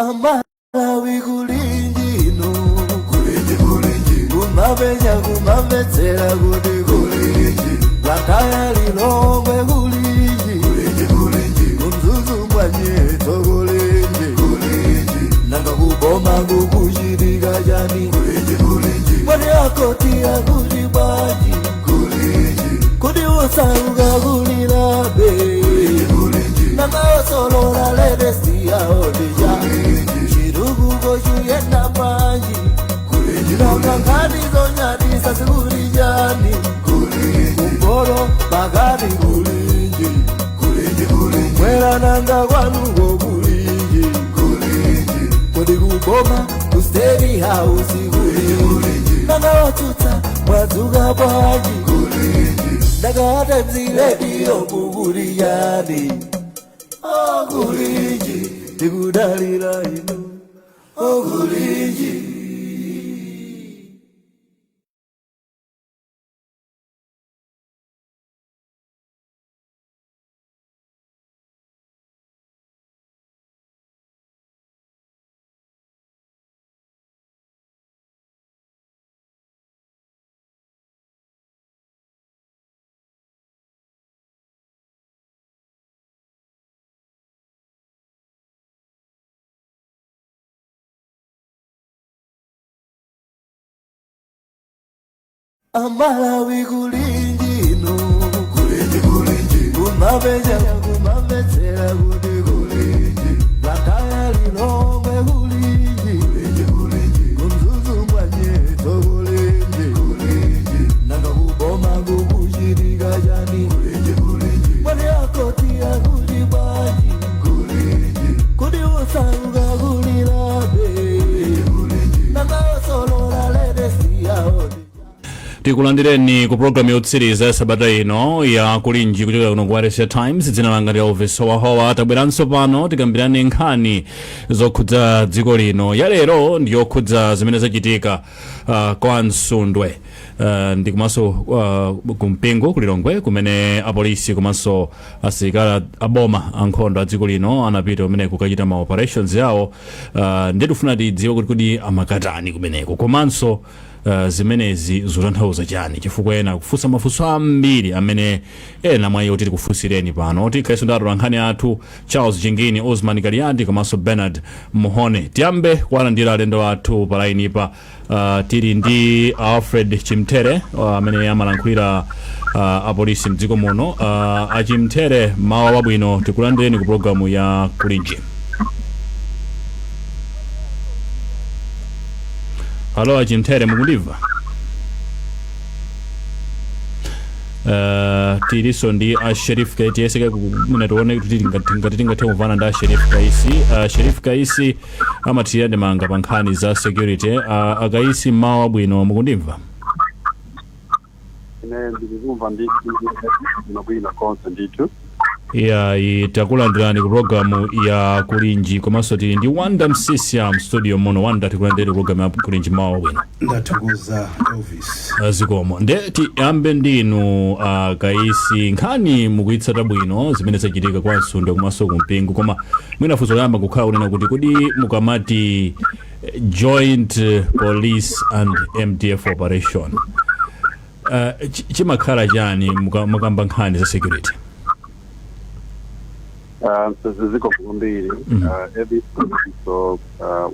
Amalawi kulinji inu? Kulinji, kulinji? Kumapenya kumamvetsera kuti kulinji? Blantyre, Lilongwe, kulinji? Kulinji, kulinji? KuMzuzu mwanyetso, kulinji, kulinji? Nanga kuboma kukuchitika chani? Kulinji, kulinji? Mwati akoti akuti bwanji? Kulinji? Kuti usauka kulilabe? Kulinji? Nanga osolola latest yaodija, chitukuko chuyenda bwanji? Nanga nkhani zonyadisa zikuli chani? Kumporo pakati, kulinji? Mwera nanga kwanuko kulinji? Kodi kuboma ku State House kulinji? Nanga watsutsa mwadzuka bwanji? Nanga Times Radio kukuli chani? Okulinji, tikudalira inu, okulinji. Amalawi kulinji inu? Kulinji, kulinji? Kumapenya kumamvetsera kuti kulinji? Blantyre, Lilongwe, kulinji? Kulinji, kulinji? KuMzuzu mwanyetso, kulinji, kulinji? Nanga kuboma kukuchitika chani? Kulinji, kulinji? Mwati akoti akuti bwanji? Kulinji? Kuti usauka kulilabe? Nanga osolola latest yaodi. Tikulandireni ku programu yotsiriza ya sabata ino ya Kulinji kuchokera kuno ku RSA Times. Dzina langa ndi Elvis Howahowa. Tabweranso pano tikambirane nkhani zokhudza dziko lino. Ya lero ndi yokhudza zimene zachitika kwa Msundwe ndi komanso kumpingo kulilongwe, kumene apolisi komanso asilikali aboma ankhondo a dziko lino anapita kumeneko kukachita ma operations yawo. Ndiye tifuna tidziwe kuti kodi amakatani kumeneko, komanso zimenezi zotanthauza chani, chifukwa ena kufunsa mafunso ambiri amene ena mwa iwo tili kufunsireni pano. Tikhalenso ndi atolankhani athu Charles Jingini, Osman Kaliati komanso Bernard Muhone. Tiyambe kuwalandira alendo athu pa line pa. Tili ndi Alfred Chimthere amene amalankhulira apolisi mdziko muno. Achimthere, mawa wabwino, tikulandireni ku programu ya Kulinji. Halo, Achimthere, mukundimva? Tilinso ndi a Sherif Kaisi. Tiyeseke mwina tione kuti ngati tingathe kumvana ndi a Sherif Kaisi. Sherif Kaisi amathirira ndemanga pa nkhani za security. Akaisi, mmawa wabwino, mukundimva? Ine ndikukumva ndithu bwinobwino konse ndithu. Ya, takulandirani ku programu ya Kulinji. Komanso tili ndi Wanda Msisya mstudio muno. Wanda, tikulandirani ku programu ya Kulinji, mawa wabwino. Ndathokoza, Elvis. Zikomo. Nde tiyambe ndinu Kaisi. Nkhani mukuyitsata bwino, zimene zachitika kwa Msundwe komanso kumpingo, koma mwina funso loyamba kukhala kunena kuti kodi mukamati joint police and MDF operation, chimakhala chani mukamba nkhani za security? Zikomo kwambiri, Elvis, so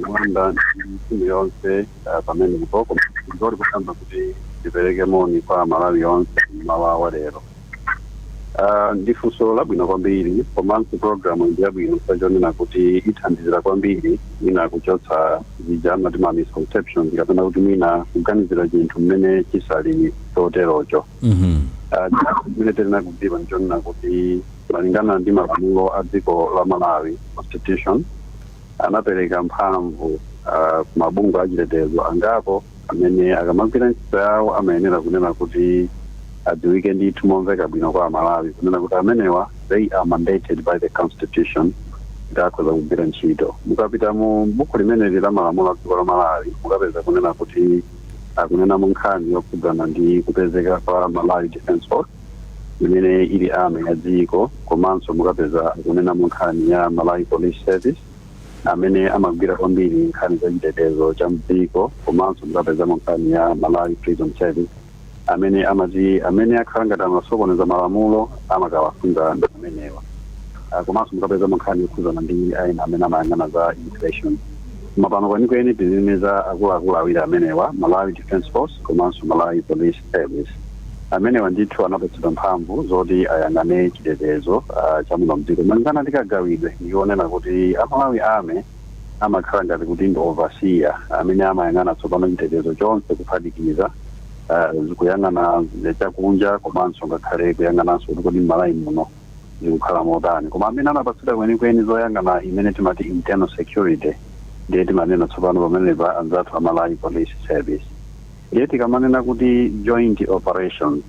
Wanda ndi timu yonse pamenepo. Koma ndoli kuyamba kuti ndipereke moni kwa Malawi yonse mmawa wa lero. Ndi funso labwino kwambiri, komanso programu ndi yabwino sachonena kuti ithandizira kwambiri mwina kuchotsa zija amati ma misconceptions, kapena kuti mwina kuganizira chinthu mmene chisali choterocho. Chimene tiyenera kudziwa nchonena kuti malingana ndi malamulo a dziko la Malawi, constitution anapereka mphamvu mabungwe achitetezo angapo amene akamagwira ntchito yawo amayenera kunena kuti adziwike ndithu momveka bwino kwa Amalawi kunena kuti amenewa, they are mandated by the constitution kuti akhoza kugwira ntchito. Mukapita mu buku limeneli la malamulo a dziko la Malawi, mukapeza kunena kuti akunenamo nkhani yokhudzana ndi kupezeka kwa Malawi Defence Force imene ili army ya dziko, komanso mukapeza akunenamo nkhani ya Malawi Police Service. Amene amagwira kwambiri nkhani za chitetezo cha mdziko, komanso mukapezamo nkhani ya Malawi Prison Service, amene amati amene akhala ngati amasokoneza malamulo amakawafunga ndi amenewa. Komanso mukapezamo nkhani yokhuzana ndi ena amene amayang'ana za immigration. Koma pano kwenikweni tizine za akuluakulu awiri amenewa, Malawi Defence Force komanso Malawi Police Service. Amenewa ndithu anapatsidwa mphamvu zoti ayang'ane chitetezo cha muno mdziko malingana ndi kagawidwe. Ndionena kuti aMalawi Army amakhala ngati kuti ndi overseer amene amayang'ana tsopano chitetezo chonse, kuphatikiza kuyang'ana chakunja komanso ngakhale kuyang'ananso kuti kodi m'Malawi muno zikukhala motani. Koma amene anapatsidwa kwenikweni zoyang'ana imene timati internal security ndiye timanena tsopano pamenepa anzathu a Malawi Police Service. Ndiye tikamanena kuti joint operations,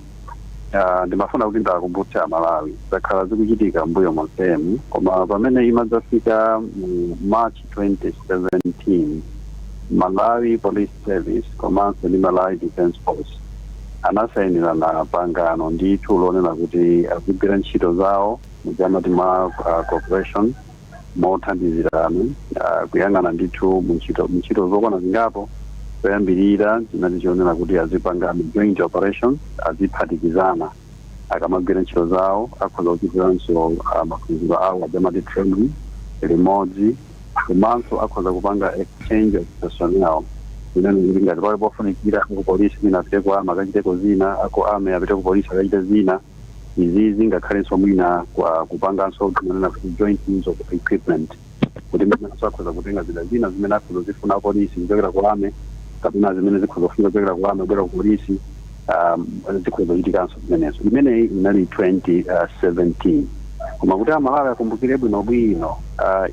ndimafuna kuti ndakumbutse Amalawi, zakhala zikuchitika mbuyo monsemu, koma pamene imadzafika mu March 2017, Malawi Police Service komanso ndi Malawi Defence Force anasayinirana pangano ndithu lonena kuti azigwira ntchito zawo mujamati mwa cooperation, mothandizirana, kuyang'ana ndithu muntchito zokwana zingapo. Choyambirira chinali chionera kuti azipanga joint operations, aziphatikizana akamagwira ntchito zawo, akhoza kuchitiranso maphunziro awo ajamati training limodzi, komanso akhoza kupanga exchange of personnel, imene kuti ngati pali pofunikira aku polisi mwina apite ku army akachiteko zina, aku army apite ku polisi akachite zina. Izizi ngakhalenso mwina kwa kupanganso timanena kuti joint use of equipment, kuti mwinanso akhoza kutenga zida zina zimene akhoza kuzifuna apolisi kuchokera ku army, kapena zimene zikhoza kufunika kuchokera ku army kubwera ku polisi, zikhoza kuchitikanso zimenezo. Imeneyi inali 2017. Koma kuti Amalawi akumbukire bwinobwino,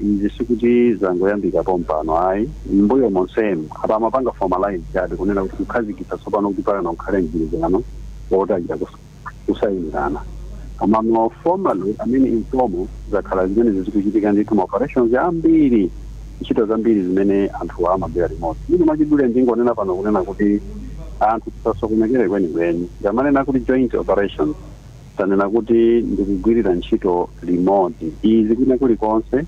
izi sikuti zangoyambika pompano ayi, mbuyo monsemu apa amapanga formalize chabe, kunena kuti kukhazikitsa tsopano kuti pano kukhale mgwirizano woti achita kusayinirana. Koma no, formally, I mean informal, zakhala zimene zikuchitika ndithu, ma operations ambiri, ntchito zambiri zimene anthu amagwira limodzi. Ino mwachidule ndingonena pano kunena kuti anthu tisasokonekere kwenikweni. Ngamanena kuti joint operations, tanena kuti ndikugwirira ntchito limodzi. Izi kwina kulikonse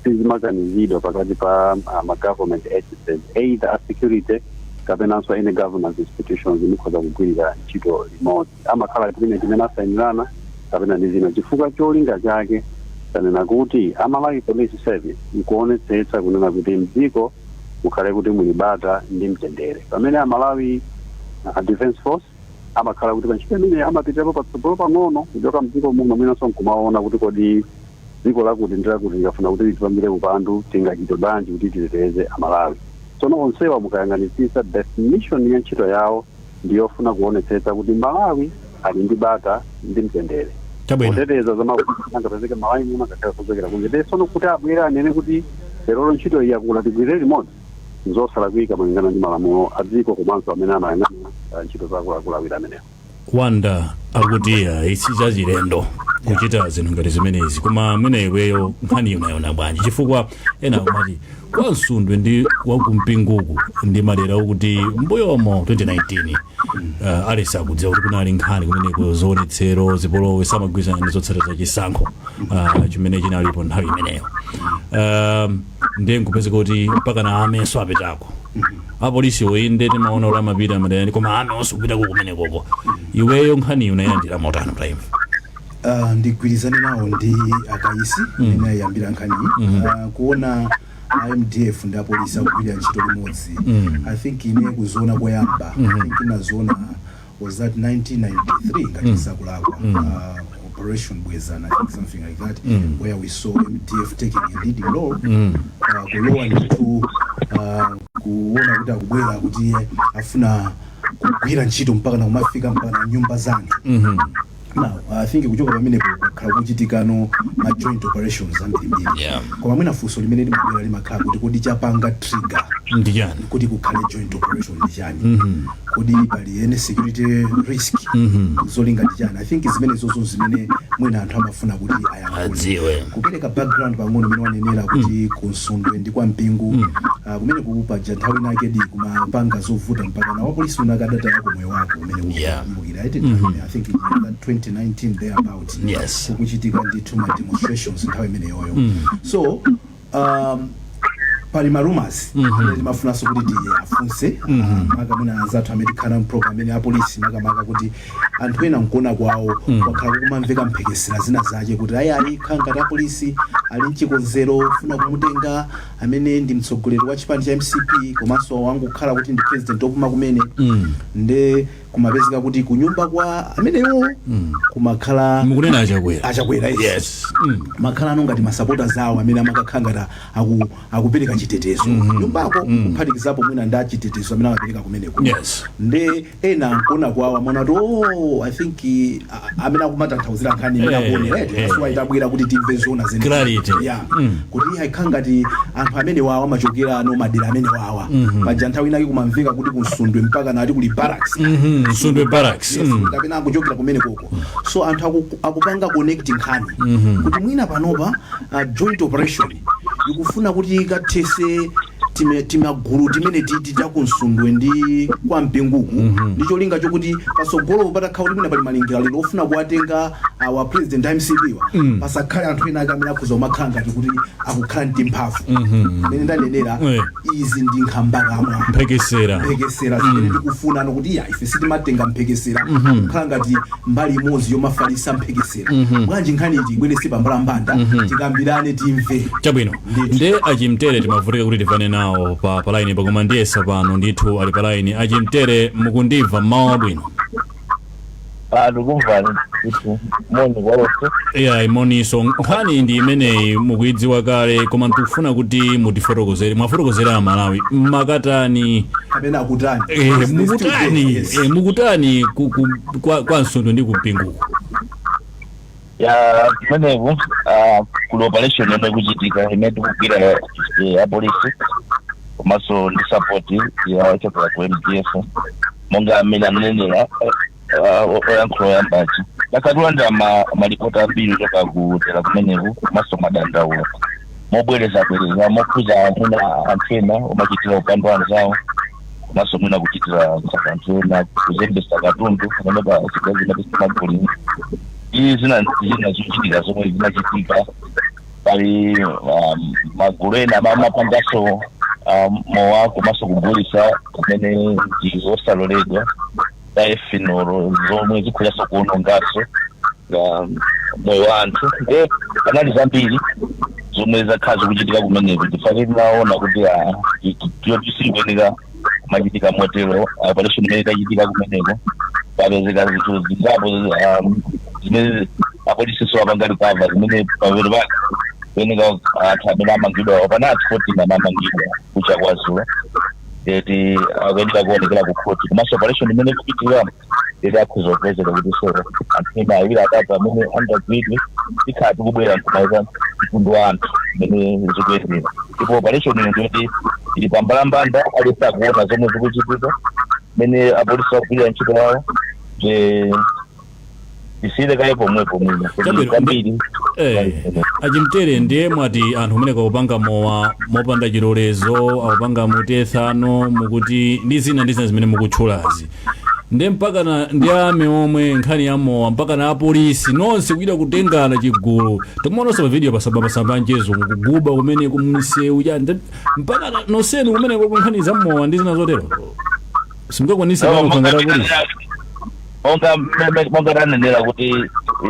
sizimakanizidwa pakati pa ma government agencies, either a security kapenanso any governance institutions, mukhoza kugwirira ntchito limodzi. Amakhala agreement imene asayinirana kapena ndi zina, chifukwa cholinga chake tanena kuti aMalawi Police Service nkuonetsetsa kunena kuti mdziko mukhale kuti muli bata ndi mtendere, pamene aMalawi Defence Force amakhala kuti pantchito imene amapitirapo patsogolo pang'ono kuchoka mdziko muno, mwinanso nkumaona kuti kodi dziko lakuti ndi lakuti likafuna kuti litipangire upandu tingachite bwanji kuti titeteze Amalawi. Tsono onsewa mukayang'anitsitsa definition ya ntchito yawo ndiyofuna kuonetsetsa kuti Malawi ali ndi bata ndi mtendere, kuteteza zamangapezeke Malawi muno ngakhale kuchokera kunja. Ndiye tsono kuti abwere anene kuti lerolo ntchito iyi yakula, tigwirire limodzi, nzosalakwika malingana ndi malamulo a dziko komanso amene amayang'ana ntchito za akuluakulu awiri amenewo. Wanda akuti isi chachilendo kuchita zinthu ngati zimenezi, koma amene iweyo nkhani unayiona bwanji? Chifukwa ena akumati kwa Msundwe ndi wakumpinguku ndi madera okuti mbuyomo 2019 alesi akudziwa kuti kunali nkhani kumeneko, zionetsero, zipolowe, samagwirizana ndi zotsatira za chisankho chimene chinalipo nthawi imeneyo. Ndiye nkupezeka kuti mpaka na amenso apitako apolisi oyinde, timaona kuti amapita madera, koma ame onse kupitako kumenekoko. Iweyo nkhani unayilandira motani utayimva? Ndigwirizane nawo ndi Akaisi imene ayambira nkhaniyi. Kuona MDF ndi apolisi akugwirira ntchito limodzi, I think ine kuziona koyamba, I think inaziona was that 1993 ngati ndisakulakwa, Operation Bwezana, I think something like that, where we saw MDF taking a leading role, kulowa ndithu, kuona kuti akubwera kuti afuna kugwira ntchito mpaka na kumafika mpaka na nyumba za anthu. Now I think kuchoka pamenepo kukhala kuchitikano ma joint operations ambirimbiri. Koma mwina funso limene limabwera limakhala kuti kodi chapanga trigger ndi chani kuti kukhale joint operation ndi chani? Kodi pali any security risk? Zolinga ndi chani? I think zimene zozo zimene mwina anthu amafuna kuti ayankhule, adziwe. Kupereka background pang'ono imene wanenera kuti kuNsundwe ndi kwa Mpingu, kumene kupaja nthawi inake di kumapanga zovuta mpaka na wapolisi unakadata yako moyo wako umene ukumbukira iti nthawi, I think in that 2019 thereabout, kukuchitika ndithu ma demonstrations nthawi imeneyoyo. So Pali ma rumors amene timafunanso kuti tiafunse maka mwina anzathu amene tikhala mprogram amene apolisi, makamaka kuti anthu ena nkuona kwawo kwakhala kukumamveka mphekesera zina zake kuti ayi, khala ngati apolisi ali mchikonzero funa kumutenga amene ndi mtsogoleri wa chipani cha MCP, komanso wangokhala kuti ndi president opuma kumene. Nde kumapezeka kuti kunyumba kwa amenewo kumakhala Mukunena Achakwera? Achakwera, yes. Makhala ano ngati masapota zawo amene amakakhala ngati akupereka chitetezo nyumbako, kuphatikizapo mwina ndi achitetezo amene amapereka kumeneko. Nde ena nkuona kwawo amaona kuti, oh, I think amene akumatanthauzira nkhani imene akuonera, eti, that's why tabwera kuti timve zona zene. Clarity. Yeah. Kuti iye ayikhala ngati anthu amene wawa amachokera ano madera amene wawa paja nthawi inake kumamveka kuti kunsundwe mpaka nati kuli barracks. Nsundwe Barracks. Yes, kapena akuchokera kumene koko. So anthu akupanga connect nkhani kuti mwina panopa joint operation ikufuna kuti ikathese timagulu timene titi takunsundwe ndi kwa Mpinguku, ndi cholinga chokuti pasogolo patakhala kuti mwina pali malingaliro ofuna kuwatenga awa president a MCP wa, pasakhale anthu ena ake amene akhuza kumakhala ngati kuti akukhala ndi mphamvu. Mmene ndanenera, izi ndi nkhambakamwa, mphekesera. Mphekesera zimene tikufuna ano kuti ya, ife sitimatenga mphekesera kukhala ngati mbali imodzi yomafalisa mphekesera. Bwanji nkhani iti ibwerese pambalambanda, tikambirane, timve. Chabwino. Ndithu. Nde Achimtere timavutika kuti tivane nawo pa line, pakoma ndiyesa pano ndithu ali pa line. Achimtere, mukundimva? Mmawa wabwino. Ah, ndikumvani ndithu. Moni kwa onse. Yeah, moniso. Nkhani ndi imeneyi, mukuidziwa kale, koma tikufuna kuti mutifotokozere, mwafotokozera Amalawi mmakatani. Kapena akutani? Mukutani? Yes. Mukutani kwa Nsundwe ndi kumpinguku? Ya, kumeneku kuli operation yomwe ikuchitika imene tikugwira apolisi komanso ndi support ya ochokera ku MDF. Monga amene ananenera oyankhula oyambachi, takatulandira malipoti ambiri kuchoka kutera kumeneku komanso madandaulo mobwerezabwereza mokhuza mwina anthu ena omachitira upandu anzawo, komanso mwina kuchitira nkhanza anthu ena, kuzembesa katundu pamene pa zigawo zimene smaggling ndi zina zina zochitika zomwe zinachitika. Pali magulu ena amapanganso mowa komanso kugulisa kumene ndi osaloledwa za ethanol, zomwe zikhozanso kuwononganso moyo wa anthu. Nde panali zambiri zomwe zakhala zikuchitika kumeneko, chifukwa tinaona kuti yoti sikuyeneka kumachitika motero. Operation imene itachitika kumeneko, papezeka zinthu zingapo zimene apolisiso apanga recover, zimene pamene pake kuyeneka anthu amene amangidwa, pana anthu 14 amamangidwa kucha kwa zulo, eti, akuyeneka kuonekera ku khoti. Komanso operation imene ikupitirira, eti, akhuza kupezeka kuti so anthu ena awiri, atatu amene angagwidwe, tikhala tikubwera nkumaliza mtundu wa anthu imene zikuyendera. Ndipo operation iyo ndiyoti ili pambalambanda, aliyense akuona zomwe zikuchitika, mmene apolisi akugwirira ntchito yawo. Je tisiyire kaye pomwepo mwina kuti Chabwino. kwambiri. Achimtere, ndiye mwati anthu kumene akupanga mowa mopanda chilolezo, akupanga mutethano, mukuti ndi zina ndi zina zimene mukutchulazi, ndiye mpakana ndi ame omwe nkhani ya mowa, mpaka na apolisi nonse kuchita kutengana chigulu. Timaonanso pa video pasamba mchezo kuguba kumene kumisewu cha mpaka nonsenu kumeneko ku nkhani za mowa ndi zina zotero, simungakwanise No, pano kukangata apolisi? Monga tanenera kuti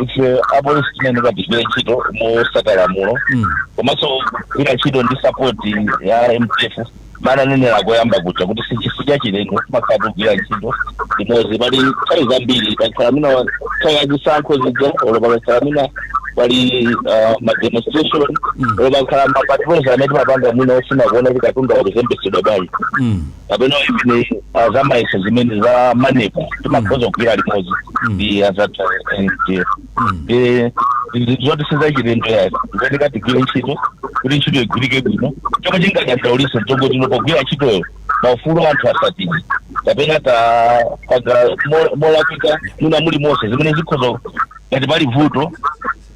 ife apolisi timayeneka tigwire ntchito mosata lamulo komanso kugwira ntchito ndi support ya MDF. Mananenera koyamba kuja kuti sichachilendo, timakhala tikugwira ntchito limodzi. Pali nthawi zambiri pakhala mina nthawi yachisankho zija, olo pakakhala mina pali ma demonstration, olo pakhala ma patrols amene timapanga mwina ofuna kuona kuti katundu akuzembesedwa bwanji, kapena imene zamayeso zimene za MANEB, timakhoza kugwira limodzi ndi azathu MDF. Zoti sizachilendo yayi, zotika tigwire ntchito kuti ntchito igwirike bwino. Chomwe chingadandaulise chongoti pogwira ntchitoyo maufulu anthu asatidwe kapena tapanga molakwika mwina muli monse zimene zikhoza ngati pali vuto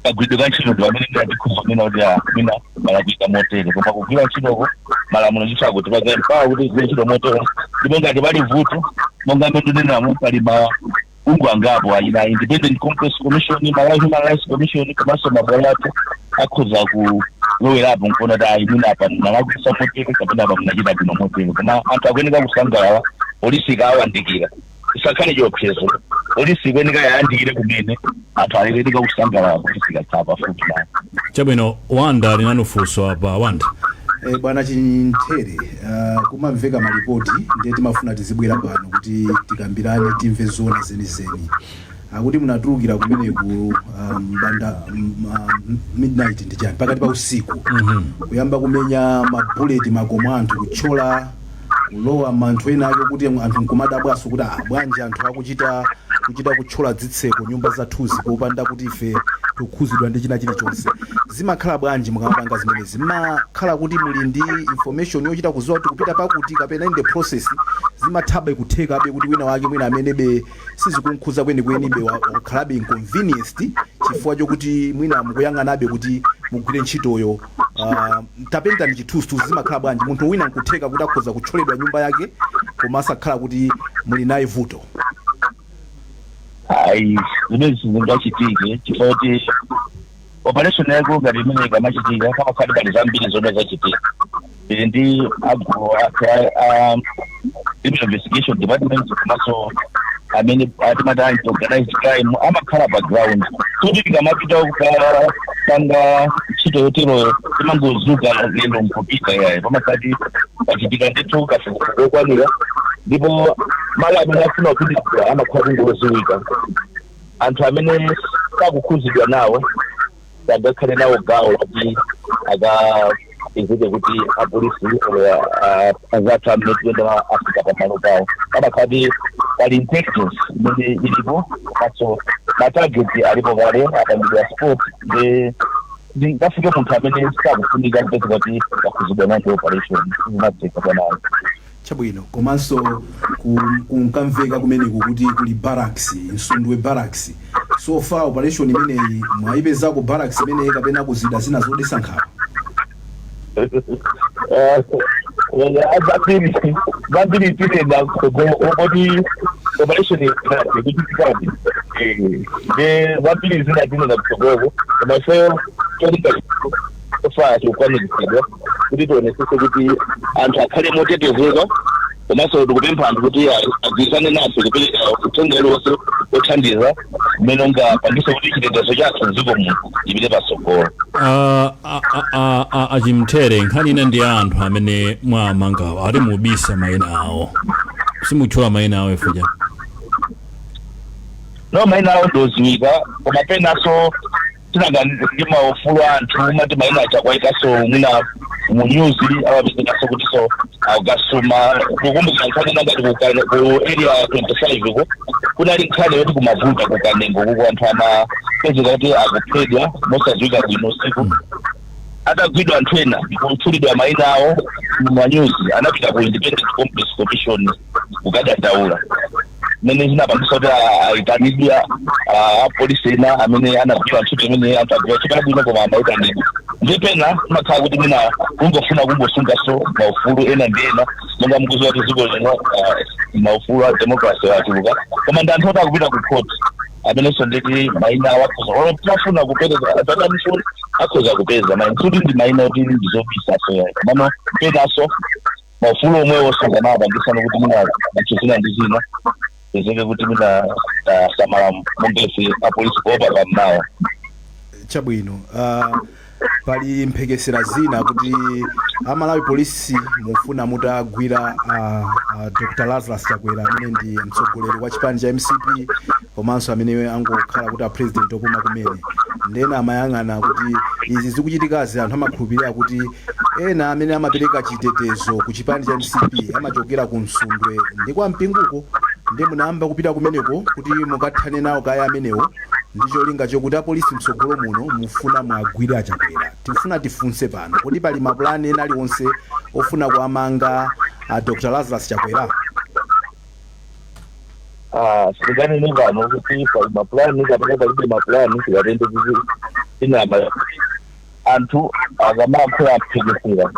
kagwiridwe ka ntchito, ndi pamene mwina tikhoza kunena kuti mwina malakwika motere. Koma kugwira ntchitoko, malamulo ndithu akuti paka mpawa kuti tigwire ntchito motero. Ndipo ngati pali vuto, monga mmene tinenamo, pali mabungwe angapo ayina Independent Complaints Commission, Malawi Human Rights Commission, komanso mabwalo athu akhoza ku Lowerapo nkuona kuti ayi, mwina apa munalakwitsa motere kapena apa munachita bwino motere. Koma anthu akuyeneka kusangalala polisi ikawayandikira. Isakhale chiopsezo, polisi ikuyeneka yayandikire kumene anthu akuyeneka kusangalala polisi ikakhala pafupi nawo. Chabwino, Wanda ali nanu funso apa. Wanda. Bwana Chimthere, kumamveka malipoti, ndiye timafuna tizibwera pano kuti tikambirane, timve zona zenizeni. Akuti munatulukira kumeneku banda midnight ndi chani, pakati pa usiku, kuyamba kumenya mabuleti makomo, anthu kuthyola, kulowa manthu ena ake, kuti anthu nkumadabwaso kuti, ah, bwanji anthu akuchita kuchita kuthyola zitseko nyumba zathuzi popanda kuti ife tikukhuzidwa ndi china chilichonse? Zimakhala bwanji mukamapanga zimenezi? Mmakhala kuti muli ndi information yochita kuziwa kuti kupita pakuti, kapena in the process zimathabe kuthekabe kuti wina wake mwina amenebe sizikunkhuza kwenikweni wakhalabe inconvenienced chifukwa chokuti mwina mukuyang'anabe kuti mugwire ntchitoyo? Tapentani chithunzithunzi, zimakhala bwanji? Munthu wina nkutheka kuti akhoza kuthyoledwa nyumba yake koma asakhala kuti muli naye vuto. Ayi, zimene zingachitike chifukwa kuti operation yako ngati imene ikamachitika, pamakhala pali zambiri zomwe zachitika. Tili ndi agulu ake a criminal investigation department, komanso amene atimati anti organized crime amakhala pa ground, kuti tikamapita kukapanga ntchito yoteroyo timangozuka lero nkupita? Yayi, pamakati pachitika ndithu kafukufuku okwanira, ndipo malo amene afuna kupitidwa amakhala kungoziwika. Anthu amene sakukhuzidwa nawo sangakhale nawo gawo kuti akapezeke kuti apolisi olo anzathu amene tikuyenda afika pamalo pawo. Pamakhala kuti pali intelligence imene ilipo, komanso ma target alipo kale, apangidwa spot. Ndi ndingafike munthu amene sakufunika kupezeka kuti akhuzidwa nawo ndi operation, zimatheka bwanayo. Chabwino. Komanso kunkamveka kumeneku kuti kuli barracks, Msundwe Barracks. So far operation imeneyi mwayipezako barracks imeneyi kapena kuzida zina zodetsa nkhawa? Zambiri zambiri tinena kuti operation inati kuchitikadi ndi zambiri zina tinena kutsogolo, koma ifeyo cholinga chofaya chikukwaniritsidwa kuti tionesese kuti anthu akhale motetezeka. Komanso tikupempha anthu kuti agwirizane nafe kupereka uthenga uliwonse othandiza mmene ungapangise kuti chitetezo chathu mdziko muno chipite patsogolo. Achimthere, nkhani ina ndi anthu amene mwamangawo, ati mubisa mayina awo, simutchula mayina awo ife cha No, mayina awo ndoziwika, koma penanso tinanga ndi maufulu a anthu, mati mayina achakwaikaso mwina mu news, amapezekaso kuti so akasuma. Kukumbukira nkhani ina ngati ku Area 25 ko, kunali nkhani yoti kumavuta kukanengo kuko, anthu amapezeka kuti akuphedwa mosadziwika bwino usiku. Atagwidwa anthu ena, kutchulidwa mayina awo mu news, anapita ku Independent Complaints Commission kukadandaula, mmene zinapangisa kuti ayitanidwe apolisi ena amene anagwira ntchito imene anthu agwira ntchito yabwino, koma amayitanidwa. Ndi pena imakhala kuti mwina kungofuna kungosungaso maufulu ena ndi ena, monga mukuziwa kuti dziko lino maufulu a democracy achuluka. Koma ndi anthu oti akupita ku court, amenenso nditi mayina awo akhoza, olo timafuna kupereka tatanifuni, akhoza kupeza mayina, kuti ndi mayina oti ndizobisaso yayi. Komano penaso maufulu omwewo sanganapangisana kuti mwina zinthu zina ndi zina pezeke kuti mwina tasamala monga ife apolisi kuopa pammawa. Chabwino. Pali mphekesera zina kuti Amalawi Polisi mufuna mutagwira Dr Lazarus Chakwera, amene ndi mtsogoleri wa chipani cha MCP, komanso amene angokhala kuti a president opuma kumene. Ndena amayang'ana kuti izi zikuchitikazi, anthu amakhulupirira kuti ena amene amapereka chitetezo ku chipani cha MCP amachokera ku Msundwe ndi kwa Mpinguko, ndi munayamba kupita kumeneko kuti mukathane nawo kaya amenewo ndi cholinga chokuti apolisi mtsogolo muno mufuna mwagwire aChakwera. Tifuna tifunse pano kuti pali mapulani ena aliwonse ofuna kuamanga a Dr Lazarus Chakwera? Sitinganene pano kuti pali mapulani kapena palibe mapulani. Tikatende kuti tinama. Anthu akamayankhula mphekesera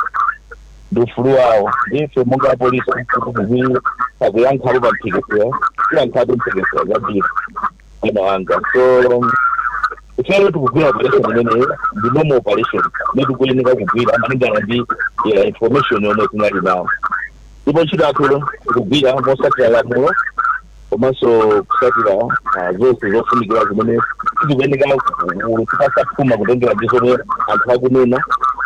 ndi ufulu wawo, ndife monga apolisi kuti tizi akuyankhapo pa mphekesera, tiyankhapo mphekesera zambiri, mwana wanga. So Ifeyo tikugwira operation imeneyo, ndi normal operation imene tikuyeneka kugwira malingana ndi information yomwe tinali nawo, ndipo ntchito yathu tikugwira mosatira lamulo komanso kusatira zonse zofunikira zimene tikuyeneka kupasa phuma kutengera ndi zomwe anthu akunena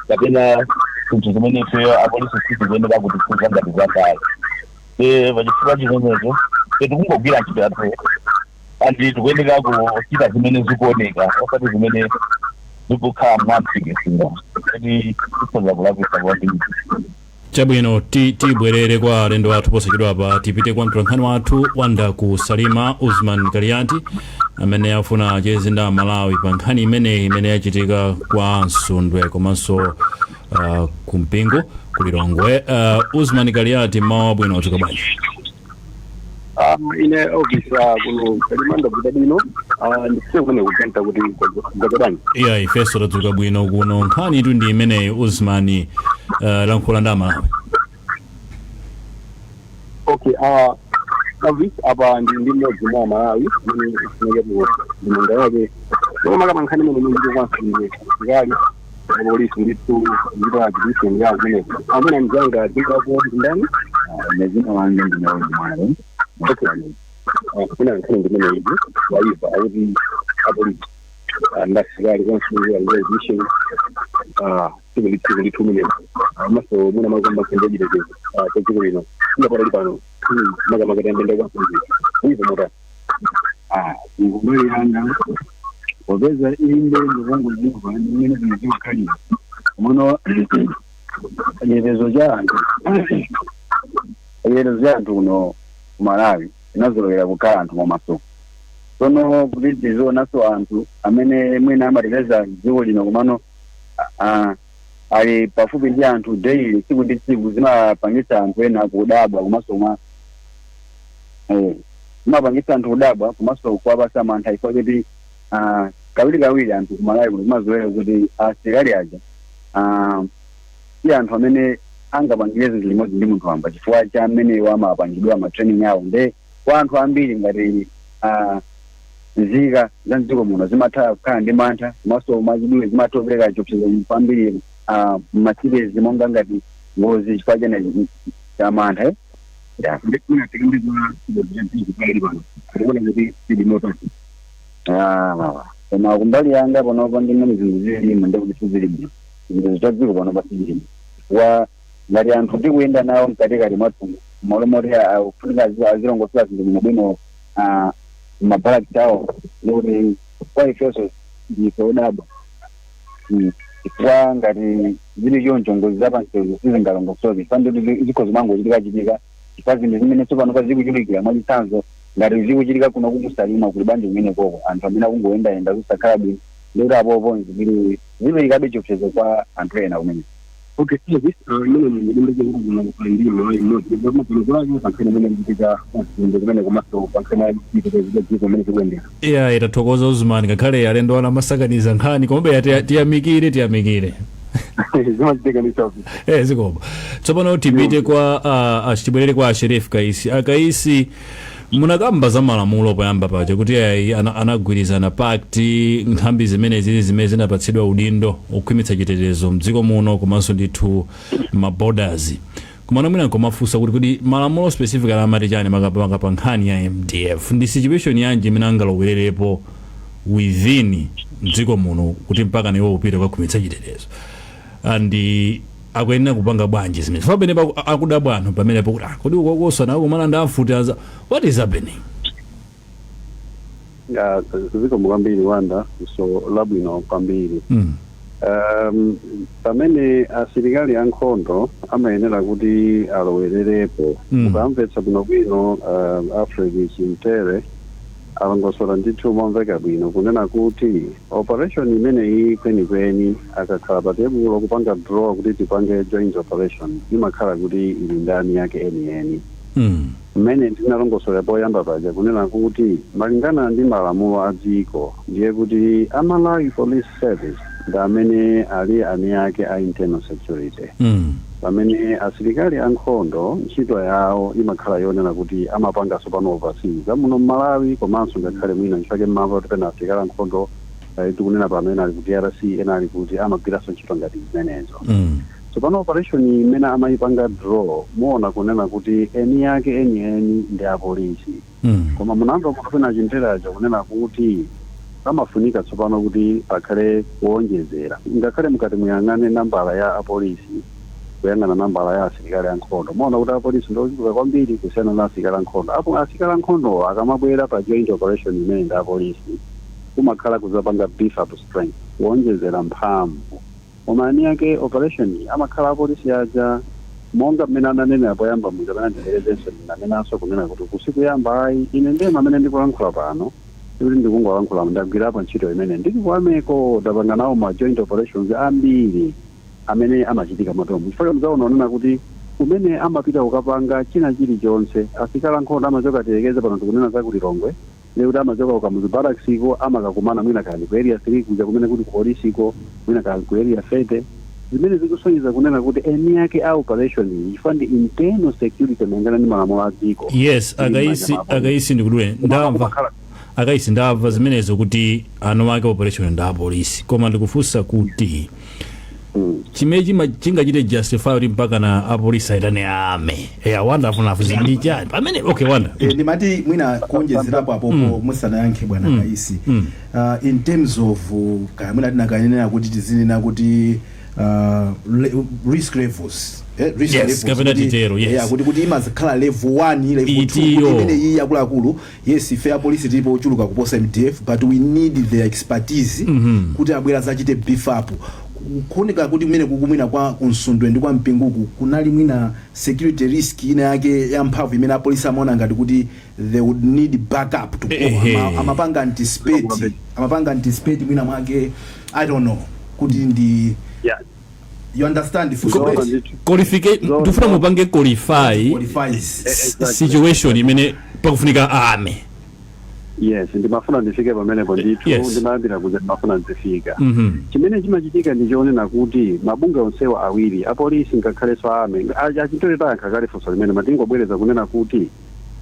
kapena zinthu zimene ifeyo apolisi sitikuyeneka kuti tiza ngati zakale. Pachifukwa chimenecho tikungogwira ntchito yathu and tikuyeneka kuchita zimene zikuoneka, osati zimene zikukhala mwamphikisira kuti tikhoza kulakwisa kwambiri. Chabwino, tibwerere kwa alendo athu posachedwapa. Tipite kwa mtolankhani wathu Wanda ku Salima, Usman Kaliati, amene afuna acheze ndi Amalawi pa nkhani imeneyi imene yachitika kwa Msundwe komanso kumpingo kulilongwe. Usman Kaliati, mawa bwino, wadzuka bwanji? Ine ofisa kuno Salima ndadzuka bwino. Ndikusiye kumene kuganta kuti kwadzuka bwanji. Iya, ifenso tadzuka bwino kuno. Nkhani itu ndi imeneyi, Usman, lankhula ndi Amalawi. Okay, Elvis, apa ndi mmodzi mwa Malawi amene ufunekepo ndimanga yake makamaka nkhani imene imene kwansindwe asilikali apolisi ndithu ndipo achitiseni yawo kumeneko. Amene mzanga, dzingako ndani? Nezina wange ndine Mwale. Okay, kuna nkhani ndimene izi waiva akuti apolisi ndasilikali kwansindwe alikuwa tsiku ndi tsiku ndithu umenewo maso muna makamba nkhani yachitetezo cha dziko lino ingapatali pano makamaka tiyambenda kwansindwe uiva motani? Kumbali yanga, popeza inde ndikungoziva ndimene zinthu zimakhalira muno, chitetezo cha anthu kuno ku Malawi inazolowera kukhala anthu mwamasuku. Tsono kuti tizionanso anthu amene mwina amateteza dziko lino komano ali pafupi ndi anthu daily, tsiku ndi tsiku, zimapangitsa anthu ena kudabwa komanso zimapangitsa anthu kudabwa komanso kuwapasa mantha, chifukwa choti kawiri kawiri anthu kumalawi kuno kumazolowera kuti asilikali aja si anthu amene angapangire zinthu limodzi ndi munthu wamba, chifukwa cha mmene amapangidwa ma training awo. Nde kwa anthu ambiri ngati nzika za mdziko muno zimatha kukhala ndi mantha, komanso mwachidule zimatha kupereka chiopsezo kwambiri mmasitezi monga ngati ngozi chifukwa chene cha mantha, eh? Yeah. Ndikufuna tikambiza chitetezo cha dziko pali pano, tikuona kuti tili motani? Ah, koma kumbali yanga panopa ndi mmene zinthu zilimo, ndikuti sizili bwino. Zinthu za dziko panopa sizili bwino, ngati anthu tikuyenda nawo mkatikati mwathu malo moti kufunika azilongosola zinthu bwinobwino mabalakisi awo, ndikuti kwa ifenso ndife odabwa, chifukwa ngati zili choncho ngozi zapansezo sizingalongosoke, chifukwa ndikuti zikho zimangochitika chitika, chifukwa zinthu zimene tsopano pa zikuchitikira, mwachitsanzo ngati zikuchitika kuno kumusalima kuli banja kumene koko anthu amene akungoyendayenda zosakhala bwino, ndikuti apopo zili ziperekabe chiopsezo kwa anthu ena kumene. Okay, Elvis, imene ndidimbe kuno ndi Malawi mmodzi maganizo ake pankhani imene ikuchitika kumbe kumene komanso pankhani chitetezo cha dziko imene chikuyendera. Iya, itathokoza Usman, ngakhale alendo ana amasakaniza nkhani, komabe tiyamikire, tiyamikire. Zimachitika ndi Elvis. Eh, zikomo. Tsopano tipite kwa tibwerere kwa Sherif Kaisi. Akaisi, munakamba za malamulo poyamba paja kuti ayi, anagwirizana pact nthambi zimene zili zimene zinapatsidwa udindo okhwimitsa chitetezo mdziko muno komanso ndithu maborders. Komano mwina nkomafunsa kuti malamulo specific amati chani makamaka pa nkhani ya MDF? Ndi situation yanji imene angalowererepo within mdziko muno kuti mpaka niwo upite kukakhwimitsa chitetezo? Andi akuyenera kupanga bwanji zimene pamene akudabwa anthu pamenepo kuti kodi ukokosana akumana ndi amfuti aza, what is happening? Ya, zikomo kwambiri Wanda, so labwino kwambiri. Pamene asilikali ankhondo amayenera kuti alowererepo, ukamvetsa bwinobwino, Alfred Chimtere alongosola ndithu momveka bwino kunena kuti operation imeneyi kwenikweni akakhala pa tebulo kupanga draw kuti tipange joint operation, imakhala kuti ili ndani yake enieni. Mmene ndinalongosola poyamba paja kunena kuti malingana ndi malamulo a dziko, ndiye kuti a Malawi Police Service ndi amene ali ani ake a internal security, pamene asilikali ankhondo ntchito yawo imakhala yonena kuti amapanganso pano overseas zamuno mmalawi, komanso ngakhale mwina nchifake mmamva kuti pena asilikali ankhondo Tikunena pano ena ali ku DRC, ena ali kuti amagwiranso ntchito ngati zimenezo. Tsopano operation imene amayipanga draw, muona kunena kuti eni yake enieni ndi apolisi. Koma munamva kuti chinteracho kunena kuti pamafunika tsopano kuti pakhale kuwonjezera. Ngakhale mukati muyang'ane nambala ya apolisi, kuyang'ana nambala ya asilikali ankhondo, muona kuti apolisi ndiochuluka kwambiri kusiyana na asilikali ankhondo. Apo asilikali ankhondo akamabwera pa joint operation imene ndi apolisi, kumakhala kuzapanga beef up strength, kuwonjezera mphamvu, koma eni yake operation amakhala apolisi aja. Monga mmene ananena poyamba muja, pamene ndibwerezenso, ndinanenanso kunena kuti kusikuyamba ayi. Ine ndiye amene ndikulankhula pano, sikuti ndikungolankhula, ndagwirapo ntchito imene ndili ku army ko, ndapanga nawo ma joint operations ambiri amene amachitika matomu, chifukwa mzaona onena kuti kumene amapita kukapanga china chilichonse asilikali ankhondo amachoka, tiyekeze pano tikunena za kulilongwe, ndikuti amachoka ku Kamuzu Barracks iko, amakakumana mwina kali ku Area 3 kuja kumene kuti ku polisiko, mwina kali ku Area 30, zimene zikusonyeza kunena kuti eni yake a operation iyi, chifukwa ndi internal security malingana ndi malamulo a dziko, Yes, Akaisi, Akaisi, ndikudule, ndamva. Akaisi, ndamva zimenezo kuti eni ake operation ndi apolisi, koma ndikufunsa kuti chimene chingachite justify kuti mpaka na apolisi aitane army? Eya, Wanda afuna afunse ndi chani pamene? Okay, Wanda. Ndimati mwina kuonjezerapo apopo musanayankhe bwana Kaisi, in terms of kaya mwina tinakanenera kuti tizinena kuti risk levels, risk levels, kapena titero, yes. Yeah, kuti imazikhala level 1, level 2, Itiyo. kuti imene iyi akuluakulu, yes, ife apolisi tilipo ochuluka kuposa MDF, but we need their expertise kuti abwera zachite beef up. Kuoneka kuti kumene kukumwina kwa kunsundwe ndi kwa Mpinguku kunali mwina security risk ina yake ya mphamvu imene apolisi amaona ngati kuti they would need backup to go. Amapanga anticipate mwina mwake, I don't know kuti ndi you understand funso? Zoona Right? ndithu. Ndifuna mupange qualify Qualifies. Exactly. situation imene pakufunika army. Yes, ndimafuna ndifike pamenepo ndithu. Ndimayambira kuja, ndimafuna ndifika. Chimene chimachitika ndi chonena kuti mabungwe onsewa awiri, apolisi ngakhalenso army, achintole tayankha kale funso limene matingobwereza kunena kuti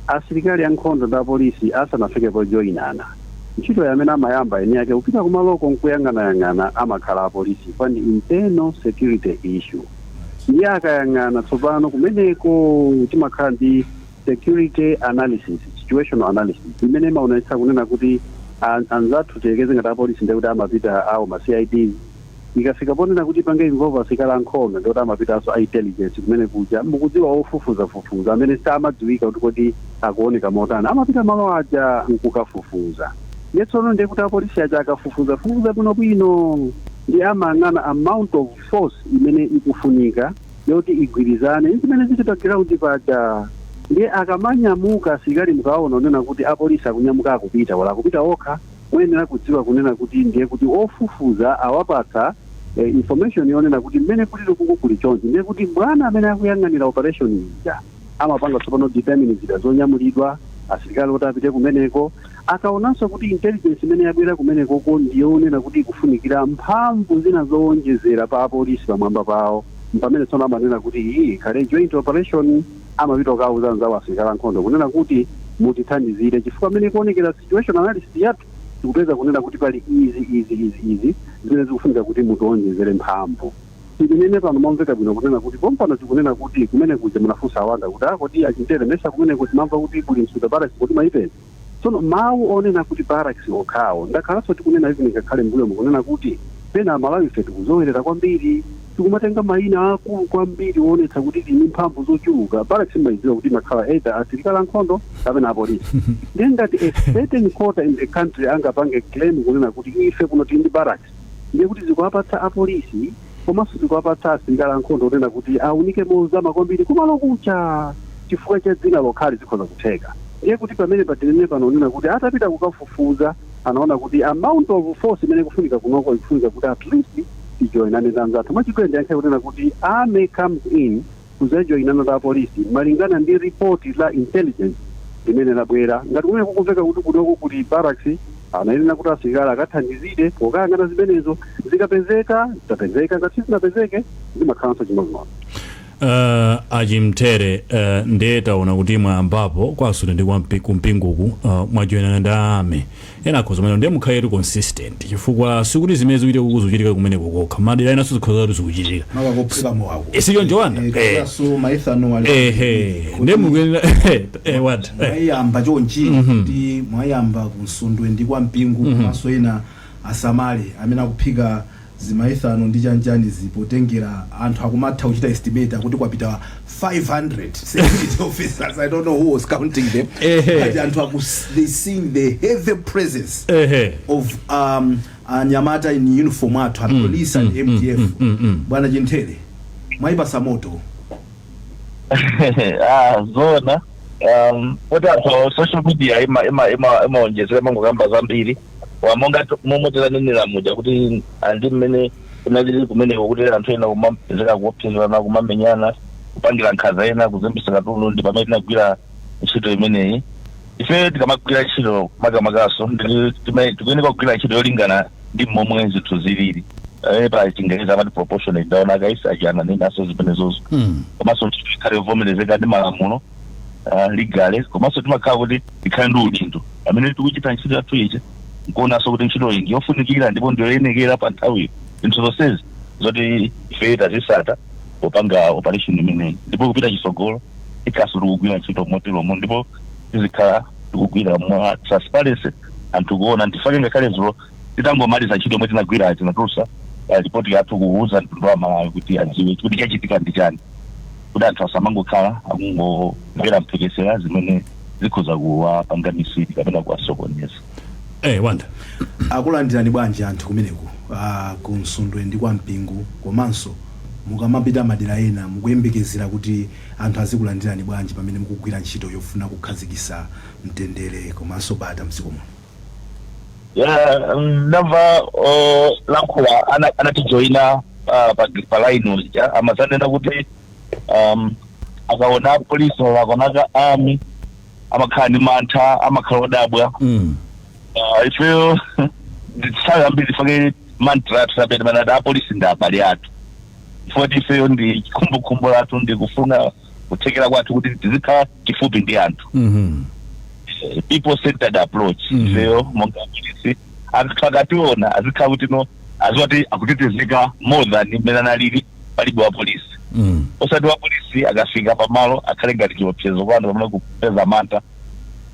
asilikali ankhondo ndi apolisi asanafike pojoyinana, ntchito yamene amayamba eni yake kupita kumaloko nkuyang'anayang'ana amakhala apolisi, pani internal security issue. Ndiye akayang'ana tsopano kumeneko timakhala ndi security analysis, situational analysis imene imaonetsa kunena kuti anzathu, tiyekeze ngati apolisi, ndiye kuti amapita awo ma CIDs. Ikafika ponena kuti pange involve asilikali ankhondo, ndikuti amapitanso a intelligence kumene kuja, mukudziwa, ofufuzafufuza amene samadziwika kuti kodi akuoneka motani, amapita malo aja nkukafufuza. Ndiye tsono ndiye kuti apolisi aja akafufuza fufuza bwinobwino, ndi amayang'ana amount of force imene ikufunika yoti igwirizane ndi zimene zili pa ground paja. Ndiye akamanyamuka asilikali, mukaona unena kuti apolisi akunyamuka akupita, wala akupita okha, muyenera kudziwa kunena kuti ndiye kuti ofufuza awapatsa information yonena kuti mmene kulili kuku kuli chonchi. Ndiye kuti bwana amene akuyang'anira operation ija amapanga tsopano determine zida zonyamulidwa, asilikali oti apite kumeneko. Akaonanso kuti intelligence imene yabwera kumenekoko ndiyonena kuti ikufunikira mphamvu zina zowonjezera pa apolisi pamwamba pawo, pamene tsono amanena kuti iyi ikhale joint operation. Amapita kukauza anzawo asilikali ankhondo kunena kuti mutithandizire, chifukwa amene ikuonekera situation analysis yathu, tikupeza kunena kuti pali izi, izi, izi, izi zimene zikufunika kuti mutiwonjezere mphamvu. Tikunene pano momveka bwino kunena kuti pompano tikunena kuti kumene kuja munafunsa awanda kuti akoti achintere mesa kumene kuti mamva kuti kuli Nsuta Barracks, kuti mayipeza. Tsono mawu onena kuti barracks okhawo, ndakhalanso tikunena ivi ngakhale mbuyo mukunena kuti pena Amalawi ife tikuzowerera kwambiri, tikumatenga mayina akulu kwambiri oonetsa kuti tili mphamvu zochuluka. Barracks imayidziwa kuti imakhala either asilikali ankhondo kapena apolisi. Ndiye ngati a certain quarter in the country angapange claim kunena kuti ife kuno tili ndi barracks, ndiye kuti zikuwapatsa apolisi komanso zikuwapatsa asilikali ankhondo kunena kuti aunike mozama kwambiri kumalo kucha chifukwa cha dzina lokhali zikhoza kutheka. Ndiye kuti pamene patinene pano unena kuti atapita kukafufuza anaona kuti amount of force imene ikufunika kunoko ikufunika kuti at least tijoinane ndi anzathu. Mwachidule ndiyankhe kunena kuti army comes in kuzajoinana ndi apolisi malingana ndi report la intelligence limene labwera. Ngati kumene kukumveka kuti kunoko kuli barracks, anayenera kuti asilikali akathandizire pokayang'ana zimenezo. Zikapezeka, zitapezeka; ngati sizinapezeke, zimakhalanso chimodzimodzi. Achimtere, ndiye taona kuti mwayambapo kwasute ndi kumpinguku, mwajoyinana ndi ame ena akhoza mwene, ndiye mukhaletu consistent, chifukwa sikuti zimene zikuchitika kuku zikuchitika kumeneko kokha, madera enanso zikhoza kuti zikuchitika. Makakopheka mowako. Sichoncho, Wanda? Kaso ma ethanol ali Ehe, ndiye mukuyenera what Mwayamba chonchi kuti mwayamba kunsundwe ndi kwa Mpingu, komanso ena asamale amene akuphika zima ethanol ndi chanchani, zipotengera anthu akumatha kuchita estimate akuti kwapita 500 security officers. I don't know who was counting them, but anthu aku they seeing the heavy presence of anyamata in uniform athu a police and MDF. Bwana Chinthere, mwayipasa moto. Ah, zona, poti anthu social media imaonjezera mangokamba zambiri wamonga momwe tilanenera muja kuti andi mmene kunalili kumeneko kuti anthu ena kumapezeka kuopsezana, kumamenyana, kupangira nkhanza ena, kuzembesa katundu, ndi pamene tinagwira ntchito imeneyi. Ife tikamagwira ntchito makamakaso tikuyeneka kugwira ntchito yolingana ndi momwe zinthu zilili. Pa Chingereza amati proportionate. Ndaona kaisi achana nenaso zimenezozo. Komanso ntchito ikhale yovomerezeka ndi malamulo, legally, komanso timakhala kuti tikhale ndi udindo amene tikuchita ntchito yathu ija, nkuonanso kuti ntchito iyi ndiyofunikira ndipo ndiyoyenekera pa nthawiyo. Zinthu zonsezi zoti ife tazisata popanga operation imeneyi, ndipo kupita chitsogolo ikhaso tikugwira ntchito moteromo, ndipo tizikhala tikugwira mwa transparency, anthu kuona. Ndifake ngakhale zulo titangomaliza ntchito yomwe tinagwira, tinatulutsa ripoti yathu kuuza mtundu wa Malawi kuti adziwe kuti chachitika ndi chani, kuti anthu asamangokhala akungomvera mphekesera zimene zikhoza kuwapanga misiri kapena kuwasokoneza. Wanda. Akulandirani bwanji anthu kumeneku, ku Msundwe ndi kwa Mpingu, komanso mukamapita madera ena, mukuyembekezera kuti anthu azikulandirani bwanji pamene mukugwira ntchito yofuna kukhazikitsa mtendere komanso bata mdziko muno? Ya, ndamva lankhula anatijoyina pa line uja amazanena kuti akaona polisi, akaona ka army, amakhala ndi mantha, amakhala odabwa. Ifeyo nthawi ambiri fake mantra athu sapete manati apolisi ndi abale athu, chifukwa ifeyo ndi chikhumbokhumbo lathu, ndi kufuna kuthekera kwathu kuti tizikhala chifupi ndi anthu. People centered approach. Ifeyo monga apolisi, anthu akationa azikhala kuti no, aziwa kuti akutetezeka more than mmene analili palibe wa polisi. Osati wa polisi akafika pamalo akhale ngati chiopsezo kwa anthu pamene kupeza mantha.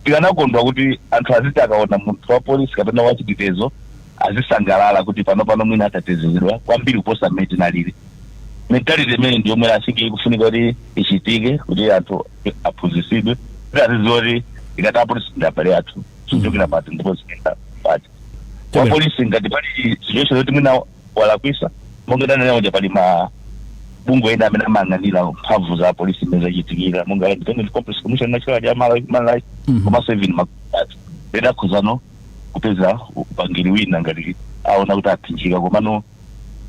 Tikanakondwa kuti anthu aziti akaona munthu wa polisi kapena wachitetezo azisangalala kuti pano pano mwina atatetezedwa kwambiri kuposa mmene tinalili. Mentality imene ndi yomwe asike ikufunika kuti ichitike, kuti anthu aphunzitsidwe kuti azidziwa kuti ikati apolisi ndi abale athu, zikuchokera pati ndipo zikuyenda pati. Wa polisi ngati pali situation yoti mwina walakwisa, monga danena uja, pali ma bungwe ena amene amayang'anira mphamvu za polisi imene zachitikira, monga Independent Complaints Commission, National ya Malawi Human Rights, komanso even makhoti ena akhozano kupeza upangiri wina ngati aona kuti aphinjika. Komano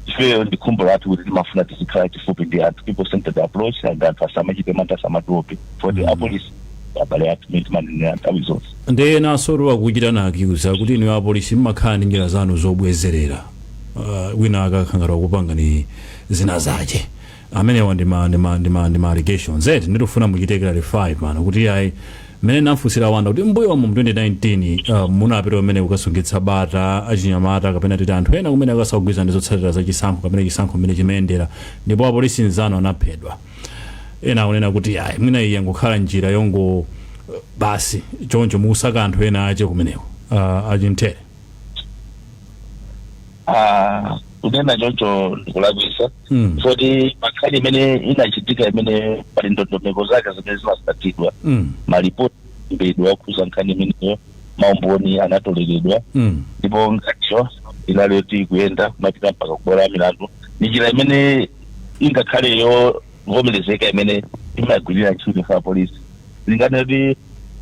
ifeyo ndi khumbo lathu kuti timafuna tizikhala chifupi ndi anthu, people centered approach, and anthu asamachite mantha, asamatope, foti apolisi abale athu imene timanenera nthawi zonse. Ndiye enanso akuchita na accuse kuti inu apolisi mmakhala ndi njira zanu zobwezerera, wina akakhala kupanga ni zina zache. Amenewa ndi ma allegations eti. Ndikufuna muchite clarify pano kuti ayi, mmene nafunsira Wanda kuti mbuyo mu 2019 munapita kumene kukasungitsa bata achinyamata kapena titi anthu ena kumene akasagwirizana ndi zotsatira za chisankho kapena chisankho mmene chimayendera, ndipo apolisi nzanu anaphedwa. Ena akunena kuti ayi, mwina iyi yangokhala njira yongo basi choncho mukusaka anthu ena ache kumeneko, Achimtere. Ah, kunena choncho ndikulakwisa, foti pakhali imene inachitika imene pali ndondomeko zake zimene zimasatidwa, malipoti mbedwa okhuza nkhani imeneyo, maumboni anatoleredwa, ndipo nkhaniyo inali yoti kuyenda kumapita mpaka kubwalo la milandu. Ni njira imene ingakhale yovomerezeka imene imagwirira ntchito fa polisi. Lingane kuti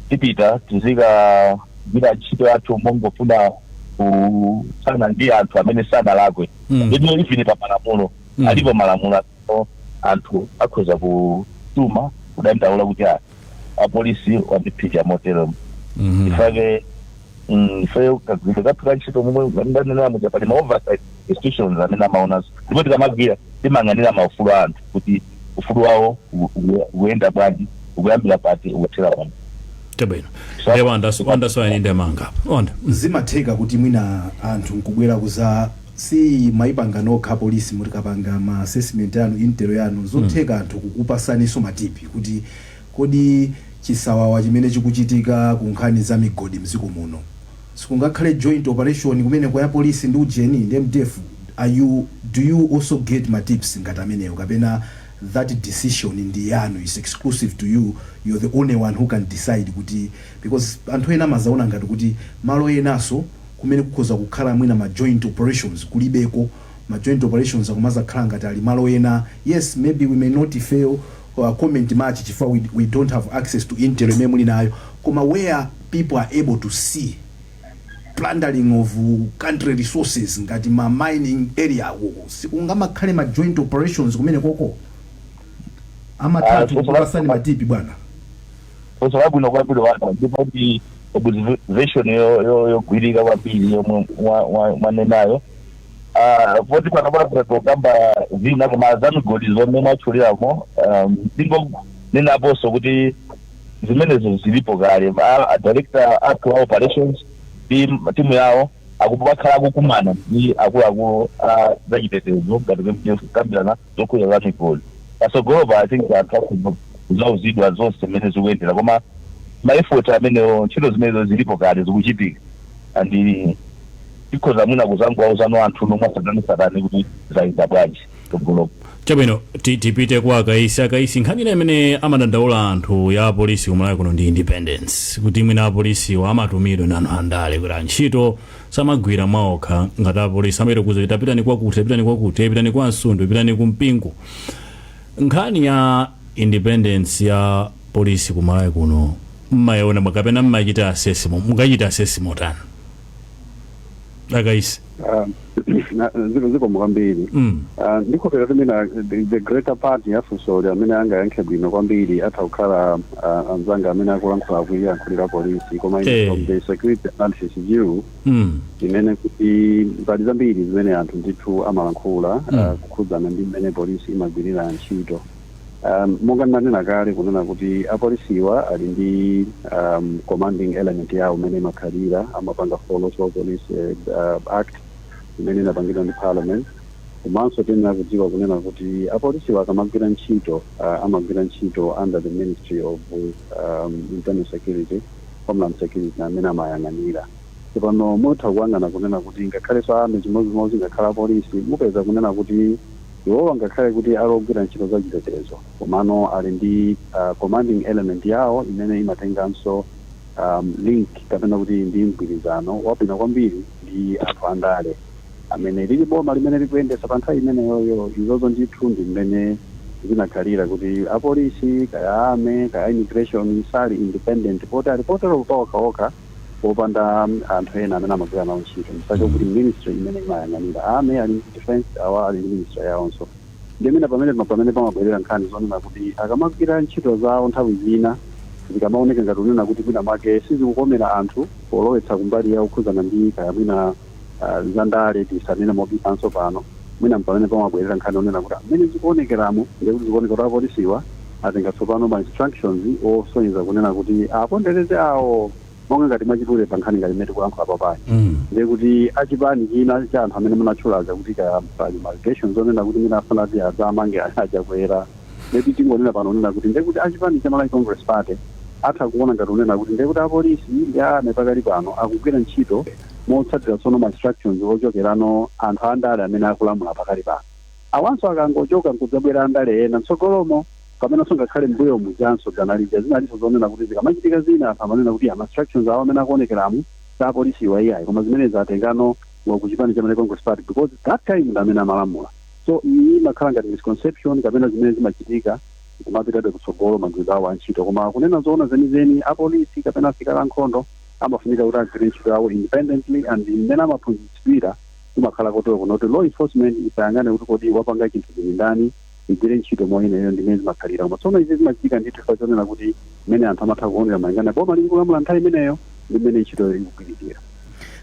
tipita tizikagwira ntchito yathu mongofuna kuthana ndi anthu amene sanalakwe. Ndipo even pa malamulo, alipo malamulo amene anthu akhoza kutuma kudandaula kuti apolisi wandiphinja motero. Ifake ifeyo kagwidwe kathu ka ntchito momwe ndanena muja, pali ma oversight institutions amene amaonanso, ndipo tikamagwira timayang'anira maufulu a anthu kuti Ufulu wawo ukuyenda bwanji, ukuyambira pati, ukuthera pati? Chabwino. Ndiye Wanda, Wanda soyani ndemanga, Wanda. Zimatheka kuti mwina anthu nkubwera kuza si maipanga nokha polisi, mutikapanga ma assessment yanu, intel yanu, zotheka anthu kukupasaniso ma tip kuti kodi chisawawa chimene chikuchitika ku nkhani za migodi mdziko muno sikungakhale joint operation kumene kwa ya polisi ndi ujeni ndi MDF? Are you do you also get ma tips ngati amenewo, kapena that decision ndi yanu, is exclusive to you, you're the only one who can decide? Kuti because anthu ena amazaona ngati kuti malo enaso kumene kukhoza kukhala mwina ma joint operations kulibeko, ma joint operations akumazakhala ngati ali malo ena. Yes, maybe we may not fail or comment much chifukwa we don't have access to intel imene muli nayo, koma where people are able to see plundering of country resources ngati ma mining area uko, sikungamakhale ma joint operations kumene koko amatatu kukupasani ma tip, bwana? Funso labwino kwambiri, Wanda, ndipo ndi observation yogwirika kwambiri yomwe mwanenayo. Poti pano tokamba zina, koma za migodi zomwe mwatchuliramo, ndingonenaponso kuti zimenezo zilipo kale. A director athu a operations ndi timu yawo akupakhala akukumana ndi akuluakulu a zachitetezo ngati kukambirana zokhudza za migodi. Pasogolopa I think anthu akhoza kuzauzidwa zonse mmene zikuyendera, koma ma effort amenewo, ntchito zimenezo zilipo kale, zikuchitika, and tikhoza mwina kuzangowauzano anthu nomwe asatanasatane kuti zayenda bwanji tsogolopo. Chabwino, tipite kwa Akaisi. Akaisi, nkhani ina imene amadandaula anthu ya apolisi kumalawi kuno ndi independence, kuti mwina apolisiwo amatumidwa ndi anthu andale, kuti antchito samagwira mwaokha ngati apolisi, amaita kuza kuti apitani kwakuti, apitani kwakuti, apitani kwa Msundu, apitani kumpingo. Nkhani ya independence ya polisi kumalawi kuno mmayiona bwa, kapena mmachita assess, mukachita assess motani, Akaisi? Zikomo kwambiri. Ndikhopera kuti mina the greater part ya funsoli amene angayankhe bwino kwambiri atha kukhala anzanga amene akulankhula kuiyankhulira polisi, koma ine from the security analysis view imene kuti mbali zambiri zimene anthu ndithu amalankhula kukhudzana ndi mmene polisi imagwirira ntchito, monga ndinanena kale kunena kuti apolisiwa ali ndi commanding element yawo imene imakhalira, amapanga follow so Police Act imene inapangidwa ndi Parliament. Komanso tiyenera kudziwa kunena kuti apolisiwa akamagwira ntchito, amagwira ntchito under the Ministry of Internal Security, Homeland Security, amene amayang'anira. Tsopano mutha kuyang'ana kunena kuti ngakhalenso army chimodzimodzi, ngakhale apolisi, mupeza kunena kuti iwowa ngakhale kuti ali ogwira ntchito za chitetezo, komano ali ndi commanding element yawo imene imatenganso link kapena kuti ndi mgwirizano wabwino kwambiri ndi anthu andale amene lili boma limene likuyendetsa pa nthawi imeneyoyo. Izozo ndithu ndi mmene zinakhalira, kuti apolisi, kaya army, kaya immigration, sali independent poti ali potero paokhaokha popanda anthu ena amene amagwira nawo ntchito, msake kuti ministry imene imayang'anira army ali ndi defense, awa ali ndi ministry yawonso. Ndi imene pamene pamabwerera nkhani zonena kuti akamagwira ntchito zawo, nthawi zina zikamaoneka ngati unena kuti mwina mwake sizikukomera anthu polowetsa kumbali ya kukhudzana ndi kaya mwina zandale, tisanene mobisanso pano, mwina pamene pamabwerera nkhani onena kuti amene zikuonekeramo ndikuti zikuoneka kuti apolisiwa atenga tsopano ma instructions osonyeza kunena kuti apondereze awo, monga ngati mwachidule pa nkhani ngati imene tikulankhula papayi, ndiye kuti achipani china cha anthu amene munatchulaza kuti kaya pali allegations onena kuti mwina afuna kuti adzamange Achakwera, maybe tingonena pano onena kuti ndiye kuti achipani cha Malawi Congress Party atha kuona ngati unena kuti ndiye kuti apolisi ndi army pakali pano akugwira ntchito motsatira tsono ma instructions ochokerano anthu andale amene akulamula pakali pano. Awanso akangochoka nkudzabwera andale ena mtsogolomo, pamenenso ngakhale mbuyo mujanso dzana lija zinalinso zonena kuti zikamachitika zina anthu amanena kuti ama instructions awo amene akuonekeramu sa apolisiwa iyayi, koma zimene zatengano kuchipani cha Malawi Congress Party because that time ndi amene amalamula. So iyi imakhala ngati misconception kapena zimene zimachitika kumapitabe kutsogolo magwirizano awo antchito. Koma kunena zoona zenizeni, apolisi kapena asilikali ankhondo amafunika kuti agwire ntchito yawo independently, and mmene amaphunzitsidwira kumakhala kotero kuno kuti law enforcement isayang'ane kuti kodi wapanga chinthu chini ndani, igwire ntchito moyenerera, ndimene zimakhalira. Koma tsono izi zimachitika ndithu chifukwa chonena kuti mmene anthu amatha kuonera malingana boma lili kulamula nthawi imeneyo ndi mmene ntchito ikugwirikira.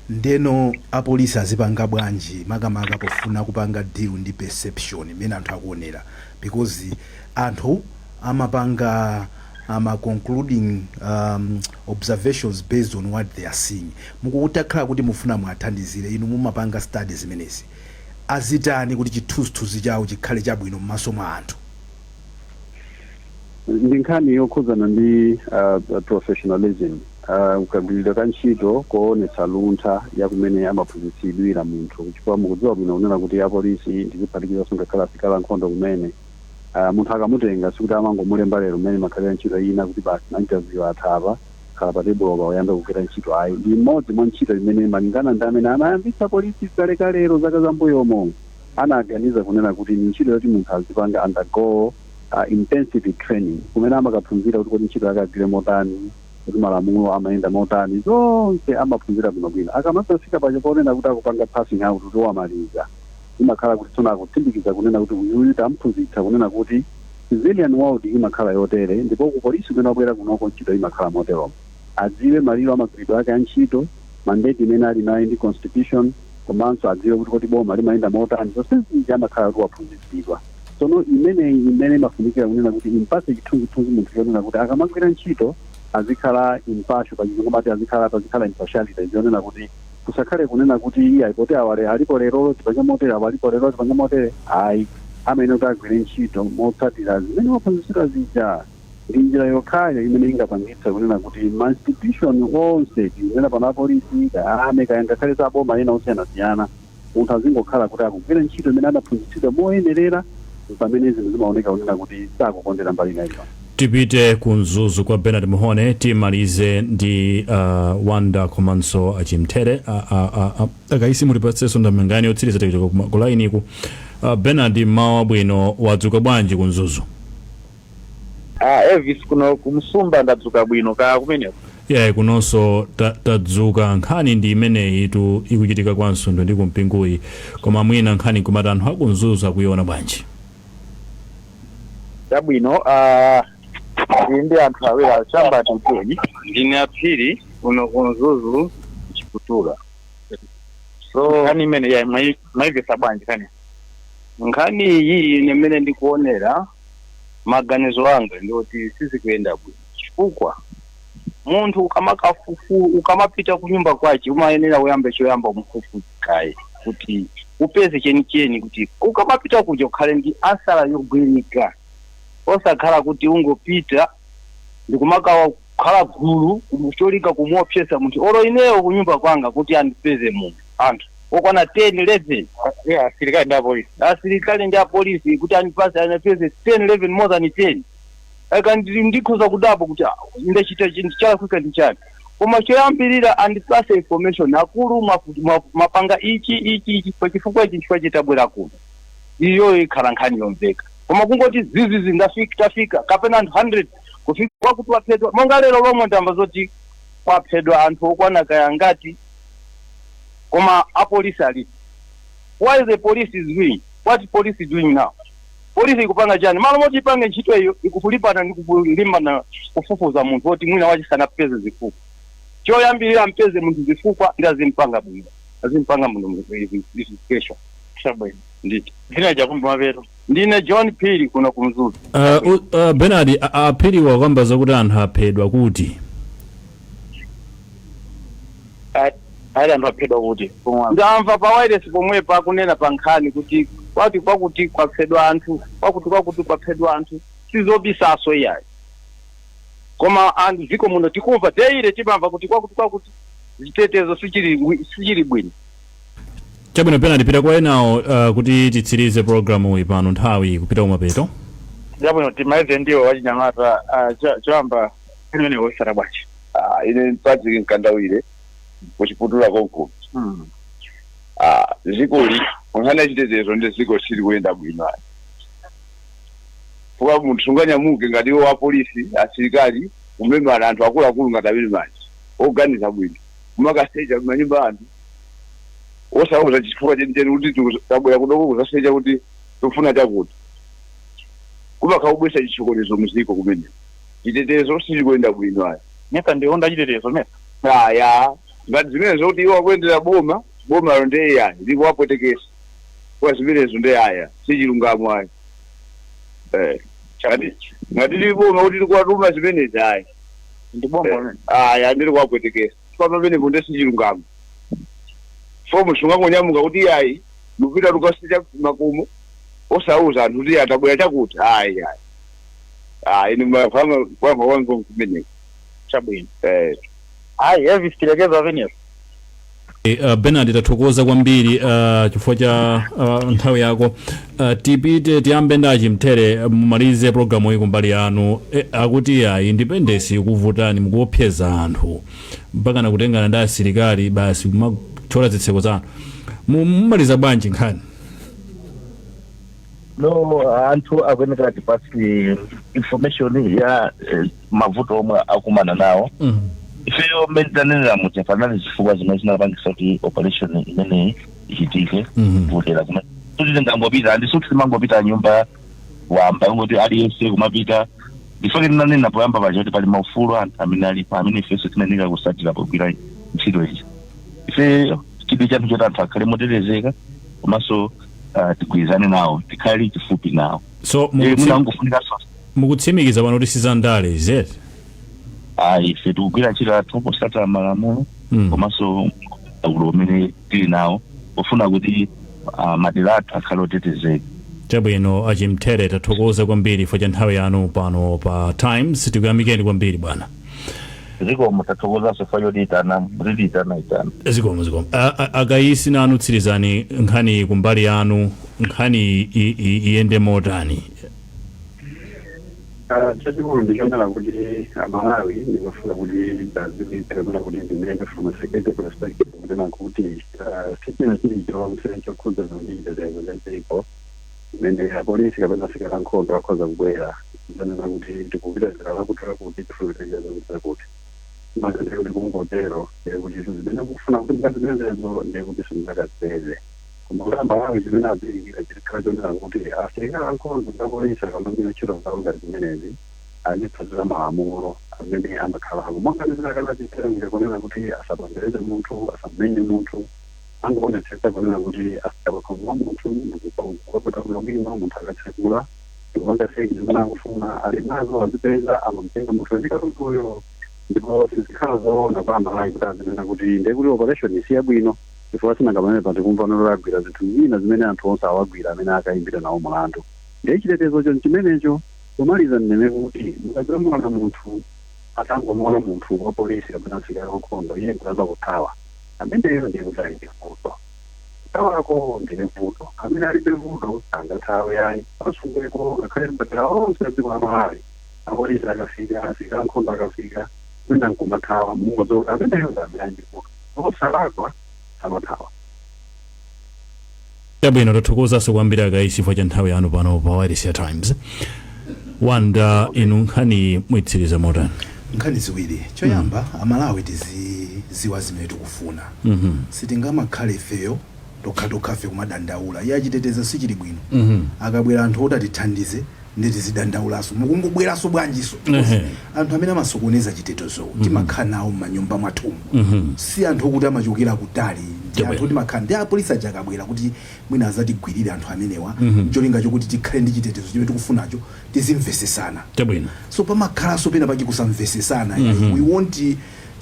Ndeno apolisi azipanga bwanji, makamaka pofuna kupanga deal ndi perception imene anthu akuonera? Because anthu amapanga ama concluding observations based on what they are seeing. Mukutakhala kuti mufuna mwathandizire, inu mumapanga study zimenezi, azitani kuti chithunzithunzi chawo chikhale chabwino m'maso mwa anthu? Ndi nkhani yokhudzana ndi professionalism, kagwiridwe ka ntchito koonetsa luntha ya kumene amaphunzitsidwira munthu, chifukwa mukudziwa bwino kunena kuti apolisi ndiziphatikizaso ngakhale asilikali ankhondo kumene, munthu akamutenga sikuti amangomulemba lero mmene makhalira ntchito ina kuti basi, ma interview athapa, khala pa tebulo pa, uyambe kugwira ntchito. Ayi, ndi imodzi mwa ntchito imene malingana ndi amene anayambitsa polisi kalekalero zaka zambuyomo anaganiza kunena kuti ni ntchito yoti munthu azipanga undergo intensive training, kumene amakaphunzira kuti kodi ntchito yake agwire motani, kuti malamulo amayenda motani, zonse amaphunzira bwinobwino. Akamadzafika pacho ponena kuti akupanga passing out, kuti wamaliza, imakhala kuti tsono akutsindikiza kunena kuti uyuyu tamphunzitsa kunena kuti civilian world imakhala yotere, ndipo ku polisi kumene wabwera kunoko ntchito imakhala moteromo. Adziwe maliro amagwiridwe ake a ntchito, mandate imene ali nayo ndi constitution, komanso adziwe kuti kodi boma limayenda motani. Zonse zija amakhala kuti waphunzitsidwa. Tsono imeneyi imene imafunikira kunena kuti impatse chithunzithunzi munthu chonena kuti akamagwira ntchito azikhala impartial. Pachizungu mati azikhala, pazikhala impartiality, yonena kuti kusakhale kunena kuti iye ayipoti awale alipo lero tipange motere, awo alipo lero tipange motere. Ayi, amene kuti agwire ntchito motsatira zimene waphunzitsidwa zija ndi njira yokhayo imene ingapangitse kunena kuti ma institution onse, tikunena pano apolisi, kaya kaya ngakhale zaboma ena osiyanasiyana, munthu azingokhala kuti akugwira ntchito imene anaphunzitsidwa moyenerera, pamene zinthu zimaoneka kunena kuti sakukondera mbali ina iliyonse. Tipite ku Mzuzu kwa Bernard Muhone. Timalize ndi Wanda komanso Achimthere. Akaisi, mutipatsenso ndamangani yotsiriza tikuchoka ku lainiku. Bernard, mmawa bwino, wadzuka bwanji ku Mzuzu? Ah, Elvis, kuno kumsumba ndadzuka bwino, kaya kumeneko? Yeah, kunonso tadzuka. Nkhani ndi imeneyi tu ikuchitika kwa Msundwe ndi kumpinguyi, koma mwina nkhani kumati anthu akumzuzu akuiona bwanji? Chabwino, ah, ndili ndi anthu awiri achamba titeni. Ndine Aphiri kuno kumzuzu Chiputula. So nkhani imene ya mwayimvetsa bwanji nkhani? Nkhani iyi ine mmene ndikuonera, maganizo anga ndoti sizikuyenda bwino, chifukwa munthu ukamakafufu, ukamapita kunyumba kwace, umayenera uyambe choyamba umufufuze kaye kuti upeze chenicheni, kuti ukamapita kuja ukhale ndi answer yogwirika, osakhala kuti ungopita ndikumakawa kukhala gulu cholinga kumuopsesa munthu. Olo ineyo kunyumba kwanga kuti andipeze munthu, anthu okwana 10 11. Yeah, asilikali ndi apolisi. Asilikali ndi apolisi kuti andipase, andipeze 10 11, more than 10, aka ndikhoza kudabwa kuti ah, ndachita chinthu chalakwika ndi chani? Koma choyambirira andipase information, akulu mapanga ichi, ichi, ichi, pachifukwa ichi, chifukwa chitabwera kuno, iyo ikhala nkhani yomveka. Koma kungoti zizizi ndafika, tafika, kapena anthu 100 kufika kwakuti waphedwa, monga lero lomwe ndamva zoti kwaphedwa anthu okwana kaya ngati, koma apolisi alipo. Why the police is doing what police is doing now? Polisi ikupanga chani? Malo moti ipange ntchito iyo, ikulimbana ndi kulimbana kufufuza munthu woti mwina wachisanapeze zifukwa. Choyambirira mpeze munthu zifukwa ndi azimpanga bwino, azimpanga munthu investigation. Chabwino. Nditi Dzina chakumba mapeto? Ndine John Phiri kuno kumzuzu. Bernard, Aphiri wakamba zakuti anthu aphedwa kuti? Ali anthu aphedwa kuti pomwe? Ndamva pa wireless pomwepa akunena pa nkhani kuti kwati kwakuti kwaphedwa anthu, kwakuti kwakuti kwaphedwa anthu. Sizobisaso iyayi, koma anthu dziko muno tikumva daily, timamva kuti kwakuti kwakuti chitetezo sichili bwino. Chabwino Bernard, pita kwa enawo kuti titsirize programu iyi pano, nthawi kupita kumapeto. Chabwino, timalize ndiwo wachinyamata. Ah, choyamba imene wosara bwanji? Ah, ine Patrick Nkandawire kuchiputula konko. Ah, zikoli nkhani ya chitetezo ndi ziko sili kuyenda bwino ayi, fuka munthu sunganyamuke ngati iwo apolisi, asilikali kumemana anthu akuluakulu ngati amene manje oganiza bwino, kumakasecha manyumba anthu osauza chifukwa chenicheni kuti tabwera kudoko kuzasecha kuti tikufuna chakuti, kumakha kubwesa chisokonezo muziko kumene chitetezo sichikuyenda bwino ayi. Mesa ndionda chitetezo mesa? Aya. Ngati zimene zokuti iwo akuyendera boma, bomalo ndi iyayi, likuwapwetekesa kwa zimenezo, ndi aya si chilungamo ayi. Ngati lili boma kuti likuwatuma zimenezi, ayi. Ndi boma limene. Aya, ndili kuwapwetekesa pa pamenepo, ndi si chilungamo. Fomu sungangonyamuka kuti iyayi, mupita tukasicha makomo, osauza anthu kuti atabwera chakuti, ayi, ayi, ayi. Ine mafama kwanga wangu kumeneko. Chabwino. Eh. Ayi, Elvis, tilekeza pamenepo. Bernard, tathokoza kwambiri chifukwa cha nthawi yako. Tipite tiyambe ndi Achimthere, mumalize programu iyi kumbali yanu. Akuti ayi, independence ikuvutani, mukuopseza anthu mpaka nakutengana ndi asilikali basi kumathyola zitseko zanu. Mumaliza bwanji nkhani? No, anthu akuyeneka tipatse information ya mavuto omwe akumana nawo. Ifeyo mmene tanenera muja, panali zifukwa zimene zinapangisa kuti operation imeneyi ichitike. Kudera kumene suti tingangopita, andi suti timangopita nyumba wamba kungoti aliyense kumapita. Ndifake tinanena poyamba paja kuti pali maufulu anthu amene alipo, amene ifenso timayenera kusatira pogwira ntchito izi. Ife chidwi chathu choti anthu akhale motetezeka, komanso tigwirizane nawo, tikhale chifupi nawo. So mwina angofunikanso mukutsimikiza pano kuti sizandale zeti? Ayi, ife tikugwira ntchito yathu posatira malamulo komanso ulo umene tili nawo pofuna kuti madera athu akhale otetezeka. Chabwino, Achimthere, tathokoza kwambiri chifukwa cha nthawi yanu pano pa Times. Tikuyamikeni kwambiri, bwana. Zikomo, tathokozanso chifukwa chotiyitana, mutitiyitana itana. Zikomo, zikomo. Akayisi, nanu tsirizani nkhani kumbali yanu. Nkhani iyende motani? Chachikulu ndichonena kuti Amalawi, ndimafuna kuti taziwitse kunena kuti ndinene from a security perspective, kunena kuti sichina chilichonse chokhudzana ndi chitetezo cha dziko mmene apolisi kapena asilikali ankhondo akhoza kubwera zanena kuti tikupita dera lakuti lakuti, tifuna zakuti zakuti. Maka ndiye kuti kungotero, ndiye kuti zimene mukufuna kuti mukazipezeko, ndiye kuti simungakazipeze. Koma kuti Amalawi chimene adziwikira chikhala chonena kuti asilikali ankhondo ndi apolisi akamagwira ntchito zawo ngati zimenezi, azitsatira malamulo amene amakhalako, monga ndizinakanachitira kunena kuti asapondereze munthu, asamenye munthu, angoonetsetsa kunena kuti afika pakhomo pa munthu ndikukakuta bwino, munthu akatsekula ndikupanga search, zimene akufuna ali nazo, azipeza, amamtenga munthu ndi katunduyo. Ndipo sizikhala zoona kwa Amalawi kuti azinena kuti ndiye kuti operation isiya bwino, chifukwa sinanga pamene patikumva agwira zinthu zina zimene anthu onse awagwira amene akayimbira nawo mulandu. Ndiye chitetezocho nchimenecho. Pomaliza ndinene kuti mukadzamuona munthu, atangomuona munthu wa polisi kapena asilikali wankhondo, iye nkuyamba kuthawa, ameneyo ndiye kuti ali ndi vuto. Kuthawako ndiye vuto. Amene alibe vuto sangathawe ayi. Pasungweko, ngakhale madera onse a dziko la Malawi, apolisi akafika, asilikali ankhondo akafika, mwina nkumathawa, mungodziwa kuti ameneyo ndi amene ali ndi vuto. Osalakwa samathawa. Chabwino, tathokozanso kwambiri Akaisi chifukwa cha nthawi yanu pano pa Wireless ya Times. Wanda, inu nkhani mwitsiriza motani? Nkhani ziwiri. Choyamba, Amalawi tiziziwa zimene tikufuna. Sitingamakhale ifeyo tokhatokhafe kumadandaula iye achitetezo sichili bwino. Akabwera anthu oti atithandize, ndi tizidandaulaso, mukungobweranso bwanjiso? Anthu amene amasokoneza chitetezo timakhala nawo m'manyumba mwathumu. Si anthu okuti amachokera kutali, ndi anthu timakhala ndi apolisi aja. Akabwera kuti mwina azatigwirire anthu amenewa, cholinga chokuti tikhale ndi chitetezo chimene tikufunacho, tizimvesesana. So pamakhalanso pena pake kusamvesesana. We want,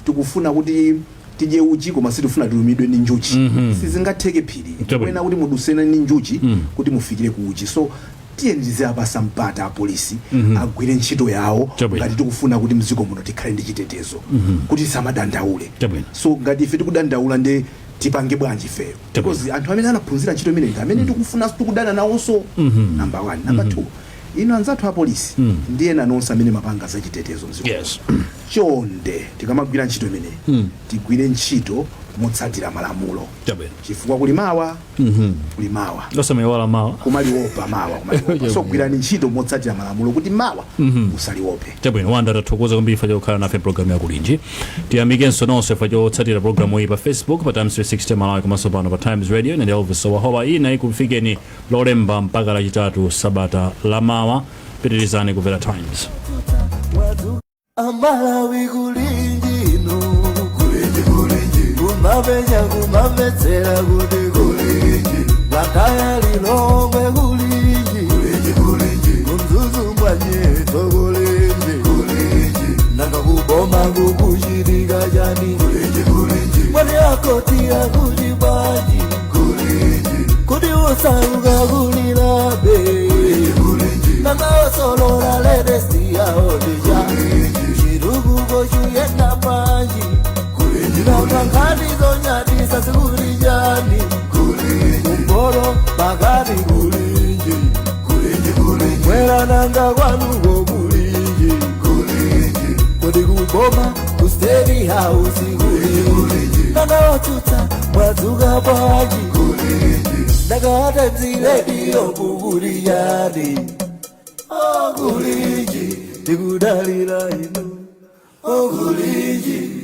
tikufuna kuti tidye uchi, koma sitifuna tilumidwe ndi njuchi. Sizingatheke, phiri. Kuena kuti mudusene ndi njuchi kuti mufikire ku uchi. So tiye tiziyapasa mpata apolisi agwire ntchito yawo ngati tikufuna kuti mdziko muno tikhale ndi chitetezo, kuti tisamadandaule. So ngati ife tikudandaula, ndi tipange bwanji ifeyo? Because anthu amene anaphunzira ntchito imeneyi ndi amene tikufuna, tikudana nawonso. Number one. Number two, inu anzathu apolisi ndi ena nonse amene mapanga zachitetezo mdziko, chonde, tikamagwira ntchito imeneyi, tigwire ntchito motsatira malamulo, chifukwa kuli mawa. Kuli mawa. Osamaiwala mawa. Kumaliopa mawa, kumaliopa. So gwirani ntchito motsatira malamulo kuti mawa usaliope. Chabwino, Wanda, tathokoza kwambiri chifukwa chokhala nafe programu yakulinji. Tiyamikenso nonse chifukwa chotsatira programu iyi pa Facebook pa Times 360 Malawi, komanso pano pa Times Radio. Ine ndi Elvis Wahowa. Ina ikufikeni Lolemba mpaka Lachitatu sabata lamawa. Pitirizani kumvera Times. Amalawi, kulinji ino, kulinji, kulinji. Kumapenya kumamvetsera kuti kulinji. Blantyre, Lilongwe kulinji, kuMzuzu mwanyeto kulinji, nanga kuboma kukuchitika chani? Mwani akoti akuti bwanji? Kuti usauka kulilabe, nanga osolola latest yaodija chitukuko chuyenda bwanji? Nanga nkhani zonyadisa zikuli chani? Kumporo pakati kulinji, mwera nanga kwanuko kulinji? Kodi kuboma ku State House kulinji? Nanga otsutsa mwadzuka bwanji? Nanga Times Radio kukuli chani? Okulinji, tikudalira inu, okulinji.